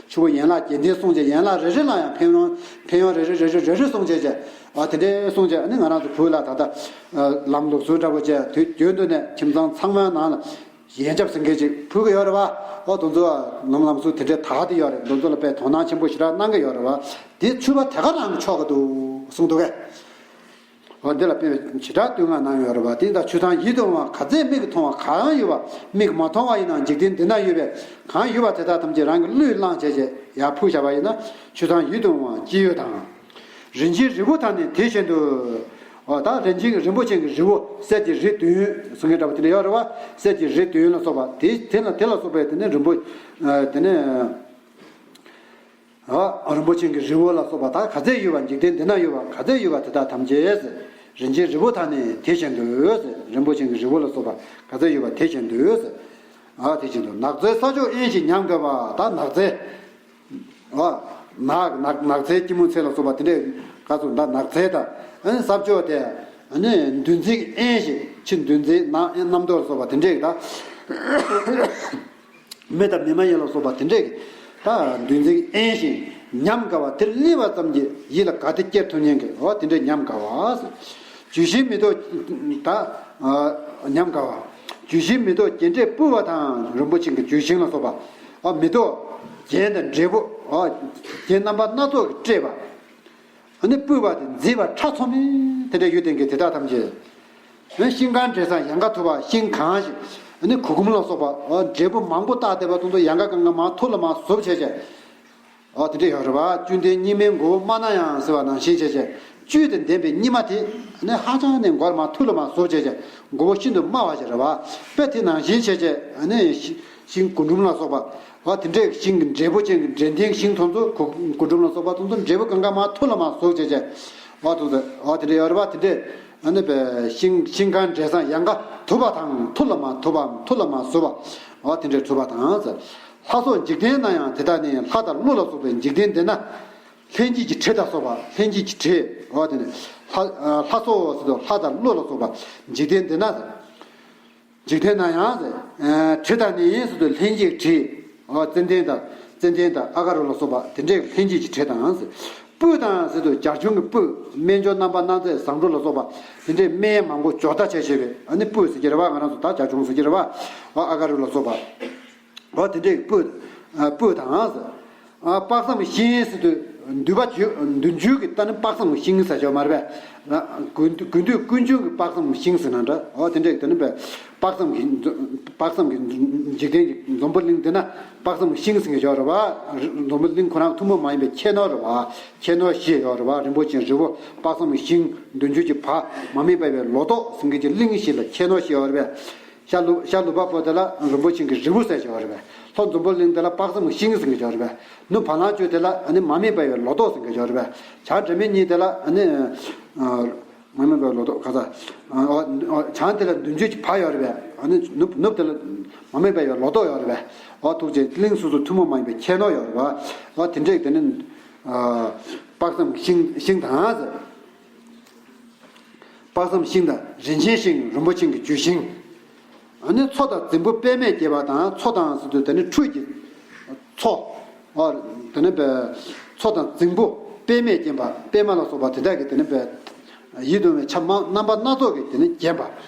ཆུ་བོ་ཡན་ལག་བརྒྱད་ལྡན་གསུངས་བྱས། ཡན་ལག་རེ་རེ་ལ་ཡང་ཕན་ཡོན་ཕན་ཡོན་རེ་རེ་རེ་རེ་རེ་རེ་གསུངས་བྱས་བྱས། ཨ་དེ་འདྲའི་གསུངས་བྱས། ཨ་ནི་ང་རང་ཚོ་བོད་ལ་ད་ལྟ་ལམ་ལུགས་སྲོལ་འདྲ་བོ་བྱས། དུས་རྒྱུན་དུ་ནས་ཁྱིམ་ཚང་ཚང་མའི་ནང་ལ་ཡན་ཆབ་ཟེར་མཁན་ཅིག་ཕུལ་གི་ཡོད་རེད་པ། ཨོ་དེ་ཚོ་ལམ་ལམ་སྲོལ་དེ་འདྲའི་དར་བསྡད་ཡོད་རེད། དེ་ཚོ་ལ་དཔེ་དོ་སྣང་ཆེན་པོ་ཞེ་དྲག་གནང་གི་ཡོད་རེད་པ། དེ་ཆུ་བ་དེ་ག་རང་གིས་ཆོག་གི་འདུག་གསུངས་འདུག་གས། འོ་འདི་ལ་དཔེ་ཞེ་དྲག་བསྟོད་བསྔགས་གནང་ཡོད་རེད་པ། དེ་ལྟར་ཆུ་གཙང་ཡིད་དུ་འོང་བ། ག་ཚད་མིག་གིས་མཐོང་བ་གང་ཡོད་པ། མིག་གིས་མ་མཐོང་བ་ཡིན་ནའང་འཇིག་རྟེན་འདི་ན་ཡོད་པའི་གང་ཡོད་པ་དེ་དག་ཐམས་ཅད་རང་གི་བློས་བླངས་བྱས་བྱས་ཡར་ཕུལ་བཞག་པ་ཡིན་ན། ཆུ་གཙང་ཡིད་དུ་འོང་བ་ཅི་ཡོད་དང་། རིན་ཆེན་རི་བོ་དག་ནི་དེ་བཞིན་དུ། འོ་ད་རིན་ཆེན་རིན་པོ་ཆེ་གི་རི་བོ། གསེར་གྱི་རི་བདུན་ཟེར་མཁན་འདྲ་པོ་དེ་འདྲ་ཡོད་རེད་པ། གསེར་གྱི་རི་བདུན་ལ་སོགས་པ་དེ་དེ་ལ་དེ་ལ་སོགས་པའི་དེ་ནི་རིན་པོ། ཨ་དེ་ནི། ཨ་རིན་པོ་ཆེ་གི་རི་བོ་ལ་སོགས་པ་དག་ག་ཚད་ཡོད་པ། འཇིག་རྟེན་འདི་ན་ཡོད་པ་ག་ཚད་ཡོད་པ་དེ་དག་ཐམས་ཅད། རིན་ཆེན་རི་བོ་དག་ནི་དེ་བཞིན་དུ། རིན་པོ་ཆེ་གི་རི་བོ་ལ་སོགས་པ་ག་ཚད་ཡོད་པ་དེ་བཞིན་དུ། ཨ་དེ་བཞིན་དུ། ནགས་ཚལ་ས་ཕྱོགས་དབེན་ཞིང་ཉམས་དགའ་བ། ད་ནགས་ཚལ། ཨ་ནགས་ནགས་ནགས་ཚལ་སྐྱི་མོ་ཚལ་ལ་སོགས་པ་དེ་འདྲའི་ག་ཚོད་ད་ནགས་ཚལ་དང་། ཨ་ནི་ས་ཕྱོགས་དེ། ཨ་ནི་འདུ་འཛི་དབེན་ཞིང་། ཕྱི་འདུ་འཛི་གནམ་གནམ་རྡོ་ལ་སོགས་པ་དེ་འདྲའི་ད། མི་དང་མི་མ་ཡིན་ལ་སོགས་པ་དེ་འདྲས་ཀྱི་ད་འདུ་འཛི་དབེན་ཞིང་ཉམས་དགའ་བ། དེར་སླེབས་པ་ཙམ་གྱིས་ཡིད་ལ་དགའ་བདེ་སྐྱེ་ཐུབ་མཁན་གྱི། འོ་དེ་འདྲས་ཉམས་དགའ་བ། ལྗོན་ཤིང་མེ་ཏོག་ད་ཉམས་དགའ་བ། ལྗོན་ཤིང་མེ་ཏོག་རྒྱན་སྤྲས་སྤུད་པ་དང་། རིན་པོ་ཆེ་གི་ལྗོན་ཤིང་ལ་སོགས་པ། འོ་མེ་ཏོག་རྒྱན་དང་འབྲས་བུ། འོ་རྒྱན་རྣམ་པ་སྣ་ཚོགས་ཀྱིས་སྤྲས་པ། ཨ་ནི་སྤུད་པ་དེ་མཛེས་པ་ཁྲ་ཚོམ་མེ་དེ་འདྲ་ཡོད་ལྡན་གྱི་དེ་དག་ཐམས་ཅད། ཨ་ཤིང་གང་འབྲས་བཟང་ཡལ་ག་མཐུག་པ། ཤིང་གང་ཞིག་ཨ་ནི་གུར་གུམ་ལ་སོགས་པ། འོ་འབྲས་བུ་མང་པོ་བཏགས་བསྡད་པ་དེ་ཚོ་ཡལ་ག་གང་ག་མར་ཐུར་ལ་མར་ཟུག་བྱས་བྱས། འོ་དེ་འདྲ་ཡོད་རེད་པ། བཅུད་ལྡན་སྙིགས་མའི་མགོ་བོ་དམར་ན་ཡང་ཟེར་བ་ནང་བཞིན་བྱས་བྱས། བཅུད་དང་ལྡན་པའི་སྙིགས་མ་དེ་ཨ་ནི་ཧ་ཅང་ནས་མགོ་ལ་མར་ཐུར་ལ་མར་ཟུག་བྱས་བྱས། མགོ་བོ་ཤིན་ཏུ་དམར་བ་ཞིག་རེད་པ། དཔེ་དེ་ནང་བཞིན་བྱས་བྱས། ཨ་ནི་ཤིང་གུར་གུམ་ལ་སོགས་པ། འོ་དེ་འདྲའི་ཤིང་གི་འབྲས་བུ་ཅན་གྱི་འབྲས་ལྡན་ཤིང་དེ་ཚོ། གུར་གུར་གུམ་ལ་སོགས་པ་དེ་ཚོ་འབྲས་བུ་གང་ག་མར་ཐུར་ལ་མར་ཟུག་བྱས་བྱས། འོ་དེ་ཚོ་འོ་དེ་འདྲ་ཡོད་རེད་པ། དེ་འདྲས་ཨ་ནི་བས་ཤིང་ཤིང་གང་འབྲས་བཟང་ཡལ་ག་མཐུག་པ་དང་། ཐུར་ལ་མར་ཐུག་པའམ་ཐུར་ལ་མར་ཟུག་པ། འོ་དེ་འདྲས་ཐུག་པ་དང་། ལྷ་སོགས་འཇིག་རྟེན་ན་ཡང་དེ་དག་ནི། ལྷ་དང་ཀླུ་ལ་སོགས་པའི་འཇིག་རྟེན་འདི་ན། ལྷན་སྐྱེས་ཀྱི་དྲི་དང་སོགས་པ། ལྷན་སྐྱེས་ཀྱི་དྲི། འོ་དེ་ནི་ལྷ་ལྷ་སོགས་ཟེར་དུས་ལྷ་དང་ཀླུ་ལ་སོགས་པ་འཇིག་རྟེན་འདི་ན། འཇིག་རྟེན་ན་ཡང་ཟེར། ཨ་དྲི་དང་ནི་ཟེར་དུས་ལྷན་སྐྱེས་དྲི། འོ་ཙན་དན་དང་ཙན་དན་དང་ཨ་ག་རུ་ལ་སོགས་པ་དེ་འདྲའི་ལྷན་སྐྱེས་ཀྱི་དྲི་དང་ཟེར། སྤོས་དང་ཟེར་དུས་བྱ་ཁྱུང་གི་སྤོས། སྨན་སྦྱོར་རྣམ་པ་སྣ་ཚོགས་བཟང་དྲུག་ལ་སོགས་པ་དེ་འདྲའི་སྨན་མང་པོ་སྦྱོར་རྟ་བྱས་བྱས་པའི་ཨ་ནི་སྤོས་ཟེར་གྱི་རེད་པ། ང་རང་ཚོ་ད་བྱ་ཁྱུང་ཟེར་གྱི་རེད་པ། འོ་ཨ་ག་རུ་ལ་སོགས་པ། འོ་དེ་འདྲའི་སྤོས། ཨ་སྤོས་དང་ཟེར། ཨ་དཔག་བསམ་ཤིང་ཟེར་དུས་འདུན་པ་བརྗོད། འདུན་བརྗོད་ཀྱི་ད་ནི་དཔག་བསམ་ཤིང་ཟེར་ཆོག་མ་རེད་པས། ཨ་དགོས་དགོས་འདོད་ཀུན་འབྱུང་གི་དཔག་བསམ་ཤིང་ཟེར་ན་འདྲ། འོ་དེ་འདྲས་ད་ནི་བས་དཔག་བསམ་གྱི་དཔག་བསམ་གྱི་འཇིག་རྟེན་གྱི་འཛམ་བུ་གླིང་འདི་ན་དཔག་བསམ་ཤིང་ཟེར་གྱི་ཆོག་རེད་པ། འཛམ་བུ་གླིང་ཁོ་རང་ཐུན་མོང་མ་ཡིན་པའི་ཁྱད་ནོར་རེད་པ། ཁྱད་ནོར་བཞི་ཡོད་རེད་པ། རིན་པོ་ཆེའི་རི་བོ། དཔག་བསམ་ཤིང་། འདུན་བརྗོད་ཀྱི་བ། མ་དམིགས་པ་ཡི་ལོ་ཏོག་ཟེར་མཁན་གྱི་གླིང་བཞི་ལ་ཁྱད་ནོར་བཞི་ཡོད་རེད་པས། ཤར་ལུ་ཤར་ལུ་པ་པོ་དེ་ལ་རིན་པོ་ཆེ་གི་རི་བོ་ཟེར་བྱས་པ་རེད་པས། ལྷོ་འཛམ་བུ་གླིང་དེ་ལ་དཔག་བསམ་ཤིང་ཟེར་གྱི་བྱས་པ་རེད་པས། ནུབ་བ་ལང་སྤྱོད་དེ་ལ་ཨ་ནི་མ་དམིགས་པ་ཡི་ལོ་ཏོག་ཟེར་གྱི་བྱས་པ་རེད་པས། བྱང་སྒྲ་མི་སྙན་དེ་ལ་ཨ་ནི་ཨ་མ་དམིགས་པ་ཡི་ལོ་ཏོག་ག་ས། ཨ་ཨ་བྱང་དེ་ལ་འདུན་བརྗོད་ཀྱི་བ་ཡོད་རེད་པས། ཨ་ནི་ནུབ་ནུབ་དེ་ལ་མ་དམིགས་པ་ཡི་ལོ་ཏོག་ཡོད་རེད་པས། འོ་ཐུགས་རྗེ། གླིང་སོ་སོ་ཐུན་མོང་མ་ཡིན་པའི་ཁྱད་ནོར་ཡོད་རེད་པས། འོ་དེ་འདྲས་དེ་ནི་ཨ་དཔག་བསམ་ཤིང་ཤིང་དང་ཟེར། དཔག་བསམ་ཤིང་དང་རིན་ཆེན་ཤིང་། རིན་པོ་ཆེ་གི་ལྗོན་ཤིང་། ཨ་ནི་མཚོ་དང་རྫིང་བུ་པདྨས་བརྒྱན་པ་དང་། མཚོ་དང་ཟེར་དུས་དེ་ནི་ཁྲུས་ཀྱི་མཚོ། ཨ་དེ་ནི་བས་མཚོ་དང་རྫིང་བུ་པདྨས་བརྒྱན་པ། པདྨ་ལ་སོགས་པ་དེ་དག་གིས་དེ་ནི་བས་ཡིད་དུ་འོང་བའི་ཆ་མ་རྣམ་པ་སྣ་ཚོགས་ཀྱིས་དེ་ནི་བརྒྱན་པ།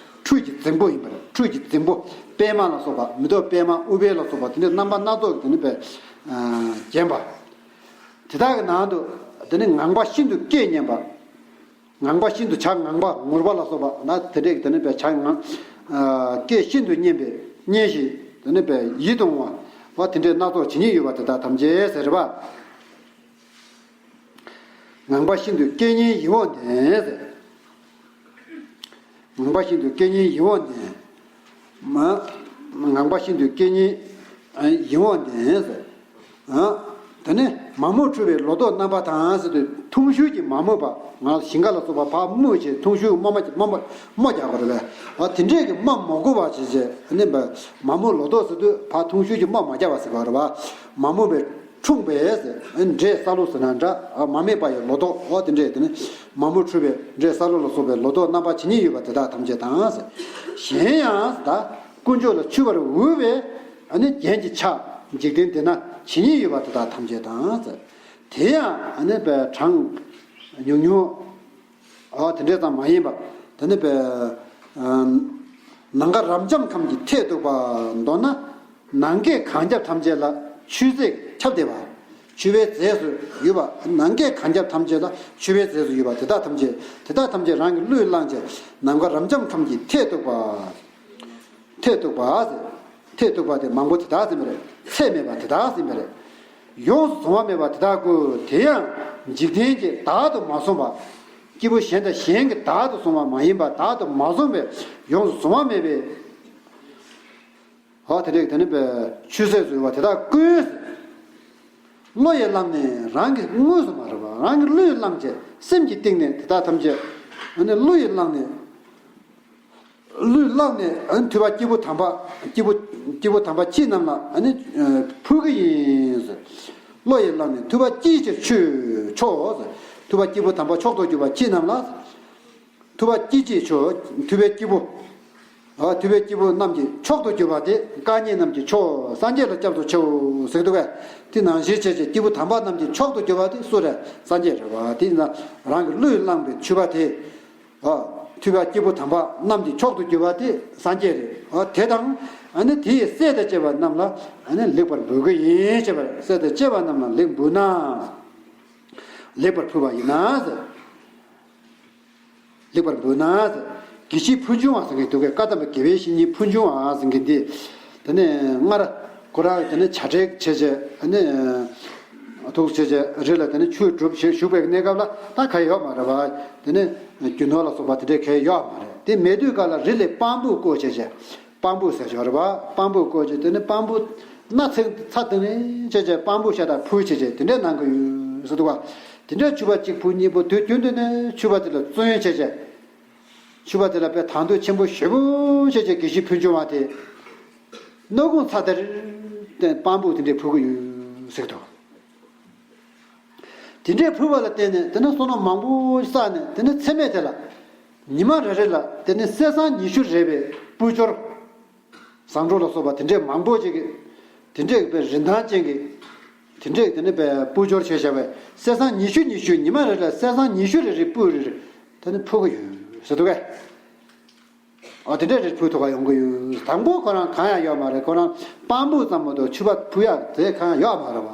ཁྲུས་ཀྱི་རྫིང་བུ་ཡིན་པ་རེད། ཁྲུས་ཀྱི་རྫིང་བུ། པདྨ་ལ་སོགས་པ། མེ་ཏོག་པདྨ། ཨུཏྤལ་ལ་སོགས་པ་དེ་ནི་རྣམ་པ་སྣ་ཚོགས་ཀྱིས་དེ་ནི་བས་བརྒྱན་པ། དེ་དག་གི་ནང་དུ་དེ་ནི་ངང་པ་ཤིན་ཏུ་སྐད་སྙན་པ། ངང་པ་ཤིན་ཏུ་བྱ་ངང་པ་ངུར་པ་ལ་སོགས་པ་ན་དེ་འདྲས་དེ་ནི་བས་བྱ་ངང་། ཨ་སྐད་ཤིན་ཏུ་སྙན་པའི་སྙན་ཞིང་དེ་ནི་བས་ཡིད་དུ་འོང་བ། དེ་འདྲས་སྣ་ཚོགས་ཇི་སྙེད་ཡོད་པ་དེ་དག་ཐམས་ཅད་ཟེར་བ། ངང་པ་ཤིན་ཏུ་སྐད་སྙན་ཡིད་འོང་ལྡན་ཟེར། ངང་པ་ཤིན་ཏུ་སྐད་སྙན་ཡིད་འོང་ལྡན། མ། ངང་པ་ཤིན་ཏུ་སྐད་སྙན་ཡིད་འོང་ལྡན་ཟེར། ཨ། དེ་ནས་མ་རྨོས་འཁྲུ་བའི་ལོ་ཏོག་རྣམ་པ་དང་ཟེར་དུས་ཐུང་ཤོས་ཀྱི་མ་རྨོས་པ། ང་ཞིང་ཁ་ལ་སོགས་པ་ཕར་རྨོས་བྱས་ཐུང་ཤོས་རྨོ་མ་རྨོ་མ་རྨོ་རྒྱག་པ་རེད་པས། ཨ་དེ་འདྲས་ཀྱི་རྨོ་མ་དགོས་པ་བྱས་བྱས་ནས་མ་རྨོས་ལོ་ཏོག་ཟེར་དུས་ཕར་ཐུང་ཤོས་ཀྱི་རྨོ་མ་རྒྱག་པ་ཟེར་གྱི་ཡོད་རེད་པ། མ་རྨོས་པའི་འཁྲུངས་པའི་འབྲས་སཱ་ལུ་ཟེར་ན་འདྲ། ཨ་མ་རྨོས་པ་ཡི་ལོ་ཏོག་ཨོ་དེ་འདྲས་དེ་ནས་མ་རྨོས་འཁྲུ་བའི་འབྲས་སཱ་ལུ་ལ་སོགས་པའི་ལོ་ཏོག་རྣམ་པ་ཇི་སྙེད་ཡོད་པ་དེ་དག་ཐམས་ཅད་དང་། གཞན་ཡང་ད་དཀོན་མཆོག་ལ་མཆོད་པར་འོས་པའི་ཨ་ནི་རྒྱན་གྱི་ཆ་འཇིག་རྟེན་འདི་ན་ཇི་སྙེད་ཡོད་པ་དེ་དག་ཐམས་ཅད་དང་། དེ་ཡང་ཨ་ནི་པའི་གྲངས་ཉུང་ཉུང་ཨ་དེ་འདྲས་ཙམ་མ་ཡིན་པ། དེ་ནི་པའི་ཨ་ནམ་མཁའ་རབ་འབྱམས་ཁམས་ཀྱི་མཐས་གཏུགས་པ། མདོར་ན་ནམ་མཁའི་གངས་རྒྱབ་ཐམས་ཅད་ལ་མཆོད་རྫས་ཁྱབ་བསྡད་པ། མཆོད་པའི་རྫས་སུ་ཡོད་པ། ནམ་མཁའི་གངས་རྒྱབ་ཐམས་ཅད་ལ་མཆོད་པའི་རྫས་སུ་ཡོད་པ་དེ་དག་ཐམས་ཅད་དེ་དག་ཐམས་ཅད་རང་གི་བློས་བསླངས་བྱས་ནམ་མཁའ་རབ་འབྱམས་ཁམས་ཀྱི་མཐས་གཏུགས་པ། མཐས་གཏུགས་པ་ཟེར། མཐས་གཏུགས་པ་དེ་མང་པོ་དེ་དག་ཟེར་མི་རེད། ཚད་མེད་པ་དེ་དག་ཟེར་མི་རེད། ཡོངས་སུ་གཟུང་བ་མེད་པ་དེ་དག་ཀུན། དེ་ཡང་འཇིག་རྟེན་གྱི་བདག་ཏུ་མ་བཟུང་བ། སྐྱེས་བུ་གཞན་དང་གཞན་གྱི་བདག་ཏུ་བཟུང་བ་མ་ཡིན་པ། བདག་ཏུ་མ་བཟུང་བའི་ཡོངས་སུ་གཟུང་བ་མེད་པའི། ཨོ་དེ་འདྲས་དེ་ནི་པའི་མཆོད་རྫས་སུ་ཡོད་པ་དེ་དག་ཀུན། བློ་ཡིས་བླངས་ནས་རང་གི་དངོས་སུ་མ་རེད་པ། རང་གི་བློས་བླངས་བྱས་སེམས་ཀྱི་གཏིང་ནས་དེ་དག་ཐམས་ཅད་ཨ་ནི་བློ་ཡིས་བླངས་ནས། བློས་བླངས་ནས་ཨ་ནི་ཐུབ་པ་སྐྱེས་བུ་དམ་པ་སྐྱེས་བུ་སྐྱེས་བུ་དམ་པ་ཁྱེད་རྣམས་ལ་ཨ་ནི་ཕུལ་གྱི་ཡིན། བློ་ཡིས་བླངས་ནས་ཐུབ་པ་སྐྱེད་ཅིག་མཆོད་མཆོག་ཐུབ་པ་སྐྱེས་བུ་དམ་པ་མཆོག་ཏུ་གྱུར་པ་ཁྱེད་རྣམས་ལ། ཐུབ་པ་སྐྱེད་ཅིག་མཆོག་ཐུབ་པའི་སྐྱེས་བུ། ཨ་ཐུབ་པའི་སྐྱེས་བུ་རྣམས་ཀྱི་མཆོག་ཏུ་གྱུར་པ་དེ། བཀའ་ཉན་རྣམས་ཀྱི་མཆོག་སངས་རྒྱས་ལ་སྐྱབས་སུ་མཆིའོ་ཟེར་འདུག་གས། དེ་ནང་བཞིན་བྱས་བྱས་སྐྱེས་བུ་དམ་པ་རྣམས་ཀྱི་མཆོག་ཏུ་གྱུར་པ་དེ་སུ་རེད། སངས་རྒྱས་རེད་པ། དེ་ཡིན་ན་རང་གི་བློས་བླངས་པའི་མཆོད་པ་དེ། ཨ་ཐུབ་པ་སྐྱེས་བུ་དམ་པ་རྣམས་ཀྱི་མཆོག་ཏུ་གྱུར་པ་དེ་སངས་རྒྱས་རེད། ཨ་དེ་དང་ཨ་ནི་དེ་ཡི་སྲས་དང་བཅས་པ་རྣམས་ལ་ཨ་ནི་ལེགས་པར་འབུལ་གྱི་ཡིན་ཞེས་པ་རེད། སྲས་དང་བཅས་པ་རྣམས་ལ་ལེགས་འབུལ་ན། ལེགས་པར་ཕུལ་བ་ཡིན་ན་ཟེར། ལེགས་པར་འབུལ་ན། དགེ་བཤེས་ཕུར་བྱུང་བ་ཟེར་མཁན་འདུག་གས། བཀའ་གདམས་པའི་དགེ་བའི་བཤེས་གཉེན་ཕུར་བྱུང་བ་ཟེར་མཁན་འདི། དེ་ནས་སྔར་ཁོ་རང་དེ་ནས་བྱ་བྲལ་བྱས་བྱས་ནས། ཐུགས་བྱས་བྱས་རི་ལ་དེ་ནས་ཆོས་སྒྲུབ་བྱས་བཞུགས་པའི་གནས་སྐབས་ལ་ད་ག་ཡོད་མ་རེད་པ། དེ་ནས་རྒྱུ་ནོར་ལ་སོགས་པ་དེ་འདྲས་ག་ཡོད་མ་རེད། དེ་མེད་དུས་སྐབས་ལ་རི་ལས་སྤང་སྦུག་བརྐོས་བྱས་བྱས། སྤང་སྦུག་ཟེར་ཞོར་རེད་པ། སྤང་སྦུག་བརྐོས་བྱས་དེ་ནས་སྤང་སྦུག་སྣ་ཚེག་ཚ་དེ་ནས་བྱས་བྱས་སྤང་སྦུག་ཤ་སྟག་ཕུལ་བྱས་བྱས་དེ་འདྲས་གནང་གི་ཡོད་ཟེར་འདུག་ག། དེ་འདྲའི་མཆོད་པ་གཅིག་ཕུལ་གཉིས་ཕུལ་དུས་རྒྱུན་དུ་ནས་མཆོད་པ་དེ་ལ་བརྩོན་བྱས་བྱས། མཆོད་པ་དེ་ལ་དཔེ་དང་དོད་ཆེན་པོ་ཞེ་པོ་བྱས་བྱས་དགེ་བཤེས་ཕུར་བྱུང་བ་དེ། སྣ་ཁུང་ཚ་དེར་བརྟེན་སྤང་སྦུག་དེ་འདྲས་ཕུལ་གི་ཡོད་ཟེར་གི་འདུག། དེ་འདྲས་ཕུལ་བ་ལ་བརྟེན་ནས་དེ་ནས་བསོད་ནམས་མང་པོ་བསགས་ནས་དེ་ནས་ཚེ་སྨད་དེ་ལ་ཉི་མ་རེ་རེ་ལ་དེ་ནས་གསེར་སྲང་ཉི་ཤུ་རེ་བའི་སྤོས་སྦྱོར། ཟངས་དྲུག་ལ་སོགས་པ་དེ་འདྲས་མང་པོ་ཅིག་གིས། དེ་འདྲས་པའི་རིན་ཐང་ཅན་གྱི། དེ་འདྲས་དེ་ནས་པའི་སྤོས་སྦྱོར་བྱས་བཞག་པའི་གསེར་སྲང་ཉི་ཤུ་ཉི་ཤུ་ཉི་མ་རེ་ལ་གསེར་སྲང་ཉི་ཤུ་རེ་རེ་སྤོས་རེ་རེ་དེ་ནས་ཕུལ་གི་ཡོད་ཟེར་འདུག་གས། ཨ་དེ་འདྲས་རེ་ཕུལ་ཐུབ་པ་ཡོང་གི་ཡོད། དང་པོ་ཁོ་རང་གང་ཡང་ཡོད་མ་རེད། ཁོ་རང་སྤང་སྦུག་ཙམ་མ་གཏོགས་མཆོད་པ་ཕུལ་ཡག་དེ་གང་ཡང་ཡོད་མ་རེད་པ།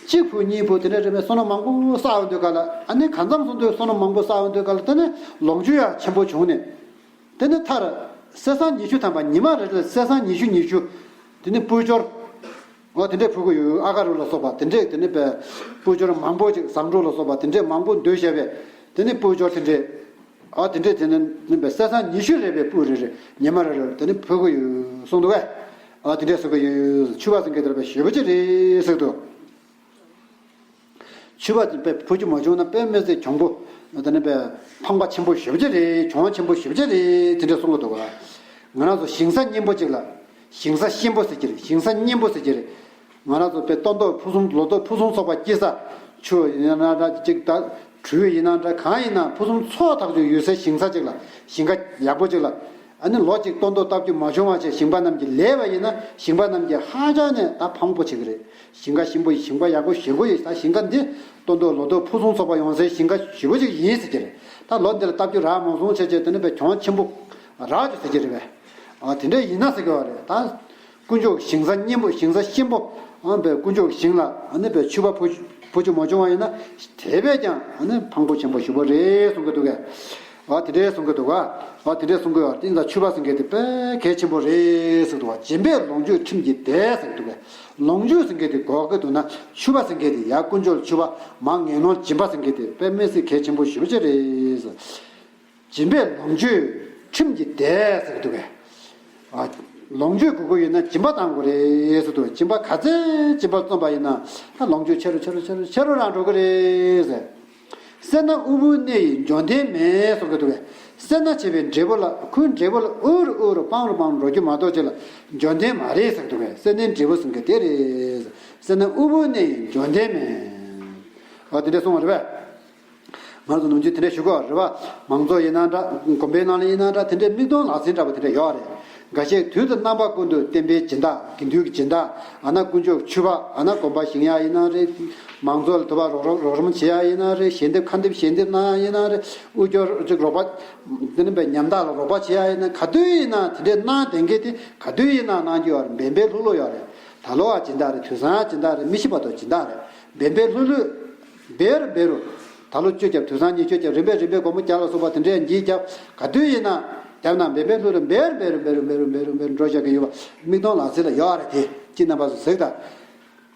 གཅིག་ཕུལ་གཉིས་ཕུལ་དེ་འདྲས་རེ་མེད། བསོད་ནམས་མང་པོ་བསགས་ཡོང་དུས་སྐབས་ལ་ཨ་ནི་གང་འཚམ་སོང་དུས་བསོད་ནམས་མང་པོ་བསགས་ཡོང་དུས་སྐབས་ལ་དེ་ནས་ལོངས་སྤྱོད་ཡང་ཆེན་པོ་བྱུང་ནས། དེ་ནས་མཐར། གསེར་སྲང་ཉི་ཤུ་ཐམ་པ་ཉི་མ་རེ་ལ་གསེར་སྲང་ཉི་ཤུ་ཉི་ཤུ། དེ་ནས་སྤོས་སྦྱོར། འོ་དེ་འདྲས་ཕུལ་གི་ཡོད། ཨ་ག་རུ་ལ་སོགས་པ་དེ་འདྲས་དེ་ནས་པའི་སྤོས་སྦྱོར་མང་པོ་ཅིག་ཟངས་དྲུག་ལ་སོགས་པ་དེ་འདྲས་མང་པོ་འདོད་བྱས་པས། དེ་ནས་སྤོས་སྦྱོར་དེ་འདྲས། ཨ་དེ་འདྲས་དེ་ནས་ནི་པའི་གསེར་སྲང་ཉི་ཤུ་རེ་བའི་སྤོས་རེ་རེ་ཉི་མ་རེ་རེ་དེ་ནས་ཕུལ་གི་ཡོད་གསུངས་འདུག་གས། ཨ་དེ་འདྲས་གསུང་གི་ཡོད། མཆོད་པ་ཟེར་མཁན་དེ་ལ་དཔེ་ཞེ་པོ་ཅིག་རེད་ཟེར་གི་འདུག། མཆོད་པ་དཔེ་ཕུལ་རྒྱུ་མ་བྱུང་ན་དཔེ་མི་སྲིད་གྱོང་པོ། དེ་ནི་དཔེ་ཕངས་པ་ཆེན་པོ་ཞེ་པོ་ཅིག་རེད། གྱོང་ཆེན་པོ་ཞེ་པོ་ཅིག་རེད། དེ་འདྲ་གསུང་གི་འདུག་ག། ང་རང་ཚོ་ཞིང་ས་སྙིང་པོ་ཅིག་ལ། ཞིང་ས་གཤིན་པོ་ཟེར་གྱི་རེད། ཞིང་ས་སྙིང་པོ་ཟེར་གྱི་རེད། ང་རང་ཚོ་དཔེ་སྟོན་ཐོག་ཕུན་སུམ་ལོ་ཏོག་ཕུན་སུམ་ཚོགས་པ་སྐྱེ་ས། ཆུ་ཡིན་ན་འདྲ་ཅིག་ད། གྲུ་ཡིན་ན་འདྲ་གང་ཡིན་ན་ཕུན་སུམ་ཚོགས་ཐག་ཆོད་ཡོད་སའི་ཞིང་ས་ཅིག་ལ། ཞིང་ཁ་ཡག་པོ་ཅིག་ལ། ཨ་ནི་ལོ་གཅིག་སྟོན་ཐོག་བཏབ་རྒྱུ་མ་བྱུང་བ་བྱས་ཞིང་པ་རྣམས་ཀྱིས་ལས་པ་ཡིན་ན་ཞིང་པ་རྣམས་ཀྱིས་ཧ་ཅང་ནས་ད་ཕངས་པོ་བྱེད་ཀྱི་རེད། ཞིང་ཁ་གཤིན་པོ་ཡིན། ཞིང་པ་ཡག་པོ་ཞེ་པོ་ཡིན། ད་ཞིང་ཁ་འདི་སྟོན་ཐོག་ལོ་ཏོག་ཕུན་སུམ་ཚོགས་པ་ཡོང་སའི་ཞིང་ཁ་ཞེ་པོ་ཅིག་ཡིན་ཟེར་གྱི་རེད། ད་ལོ་འདི་ལ་བཏབ་རྒྱུ་རག་མ་སོང་བྱས་བྱས་དེ་ནི་དཔེ་གྱོང་ཆེན་པོ་རག་རྒྱུ་ཟེར་གྱི་རེད་པས། ཨ་དེ་འདྲ་ཡིན་ན་ཟེར་གྱི་བ་རེད་ད། དཀོན་མཆོག་ཞིང་ས་སྙིང་པོ་ཞིང་ས་གཤིན་པོ། ཨ་པའི་དཀོན་མཆོག་ཞིང་ལ་ཨ་ནི་པའི་མཆོད་པ་ཕུལ་ཕུལ་རྒྱུ་མ་བྱུང་བ་ཡིན་ན་དེ་བས་ཀྱང་ཨ་ནི་ཕངས་པོ་ཆེན་པོ་ཞེ་པོ་རེད་གསུང་གི་འདུག་གས། ཨ་དེ་འདྲའི་གསུང་གི་འདུག་ག། ཨ་དེ་འདྲའི་གསུང་གི་ཡོད་དེ་ཡིན་ཙང་མཆོད་པ་ཟེར་མཁན་དེ་དཔེ་གལ་ཆེན་པོ་རེད་ཟེར་གི་འདུག་ག། སྦྱིན་པས་ལོངས་སྤྱོད་ཁྲིམས་ཀྱི་བདེ་ཟེར་གི་འདུག་གས། ལོངས་སྤྱོད་ཟེར་མཁན་དེ་གོ་གི་འདུག་ན་མཆོད་པ་ཟེར་མཁན་དེ་ཡ་དཀོན་མཆོག་ལ་མཆོད་པ་མར་ངན་སློང་སྦྱིན་པ་ཟེར་མཁན་དེ་དཔེ་མི་སྲིད་གལ་ཆེན་པོ་ཞེ་པོ་ཅིག་རེད་ཟེར། སྦྱིན་པས་ལོངས་སྤྱོད་ཁྲིམས་ཀྱི་བདེ་ཟེར་གི་འདུག་གས། ཨ། ལོངས་སྤྱོད་དགོས་ཀྱི་ཡོད་ན་སྦྱིན་པ་བཏང་དགོས་རེད་ཟེར་འདུག་སྦྱིན་པ་ག་ཚད་སྦྱིན་པ་བརྩམས་པ་ཡིན་ན་ད་ལོངས་སྤྱོད་ཆེ་རུ་ཆེ་རུ་ཆེ་རུ་ཆེ་རུ་རང་འགྲོ་གི་རེད་ཟེར། སེར་སྣ་དབུལ་པོའི་གནས་ཡིན་འབྱོར་ལྡན་མེད་གསུང་གི་འདུག་གས། སེར་སྣ་བྱེད་པའི་འབྲས་བུ་ལ་ཁོའི་འབྲས་བུ་ལ་དབུལ་རུ་དབུལ་རུ་སྤང་རུ་སྤང་རུ་འགྲོ་རྒྱུ་མ་གཏོགས་ཅི་ལ་འབྱོར་ལྡན་མ་རེད་ཟེར་གི་འདུག་གས། སེར་སྣའི་འབྲས་བུ་ཟེར་མཁན་དེ་རེད་ཟེར། སེར་སྣ་དབུལ་པོའི་གནས་ཡིན་འབྱོར་ལྡན་མེད། འོ་དེ་འདྲ་གསུངས་པ་རེད་པས། ང་ཚོ་ནམ་རྒྱུན་དེ་འདྲ་ཞུ་གི་ཡོད་རེད་པ། མང་ཚོགས་ཡིན་ན་འདྲ་དགོན་པའི་ནང་ལ་ཡིན་ན་འདྲ་དེ་འདྲའི་མིག་མཐོང་ལག་ཟིན་འདྲ་པོ་དེ་འདྲ་ཡོད་རེད། འགའ་ཤས་དུས་དང་རྣམ་པ་ཀུན་ཏུ་བསྟན་པའི་སྦྱིན་བདག་དགེ་འདུན་གྱི་སྦྱིན་བདག་ཨ་ན་དཀོན་མཆོག་མཆོད་པ་ཨ་ན་དགོན་པ་བཞེངས་ཡ་ཡིན་ན་རེད། མང་ཚོགས་ལ་དུ་བ་རོགས་རམ་རོགས་རམ་བྱེད་ཡ་ཡིན་ན་རེད། ཞལ་འདེབས་ཁ་འདེབས་ཞལ་འདེབས་གནང་ཡ་ཡིན་ན་རེད། དབུལ་སྐྱོར་ཅིག་རོགས་པ། དེ་ནི་པའི་ཉམ་ཐག་ལ་རོགས་པ་བྱེད་ཡ་ཡིན་ན་ག་དུས་ཡིན་ན་དེ་འདྲའི་གནང་བསྡད་མཁན་དེ་ག་དུས་ཡིན་ན་གནང་རྒྱུ་ཡོད་རེད། འབད་འབད་ལྷུག་ལྷུག་ཡོད་རེད། ད་ལོ་ཡ་སྦྱིན་བདག་རེད། དུས་སང་ཡ་སྦྱིན་བདག་རེད། མི་ཤི་བར་དུ་སྦྱིན་བདག་རེད། འབད་འབད་ལྷུག་ལྷུག་འབད་རུ་འབད་རུ། ད་ལོ་བཅུ་རྒྱབ་དུས་སང་ཉི་ཤུ་རྒྱབ་རིམ་པས་རིམ་པས་སྒོར་མོ་བརྒྱ་ལ་སོགས་པ་དེ་འདྲའི་འགྱིག་རྒྱབ་ག་དུས་ཡིན་ན་རྒྱབ་ན་འབད་འབད་ལྷུག་ལྷུག་འབད་རུ་འབད་རུ་འབད་རུ་འབད་རུ་འབད་རུ་འབད་རུ་འགྲོ་བཞག་གི་ཡོད་པ་མིག་མཐོང་ལག་ཟིན་ལ་ཡོད་རེད། དེ་ཅི་རྣམ་པ་སུ་གཟིགས་དང་།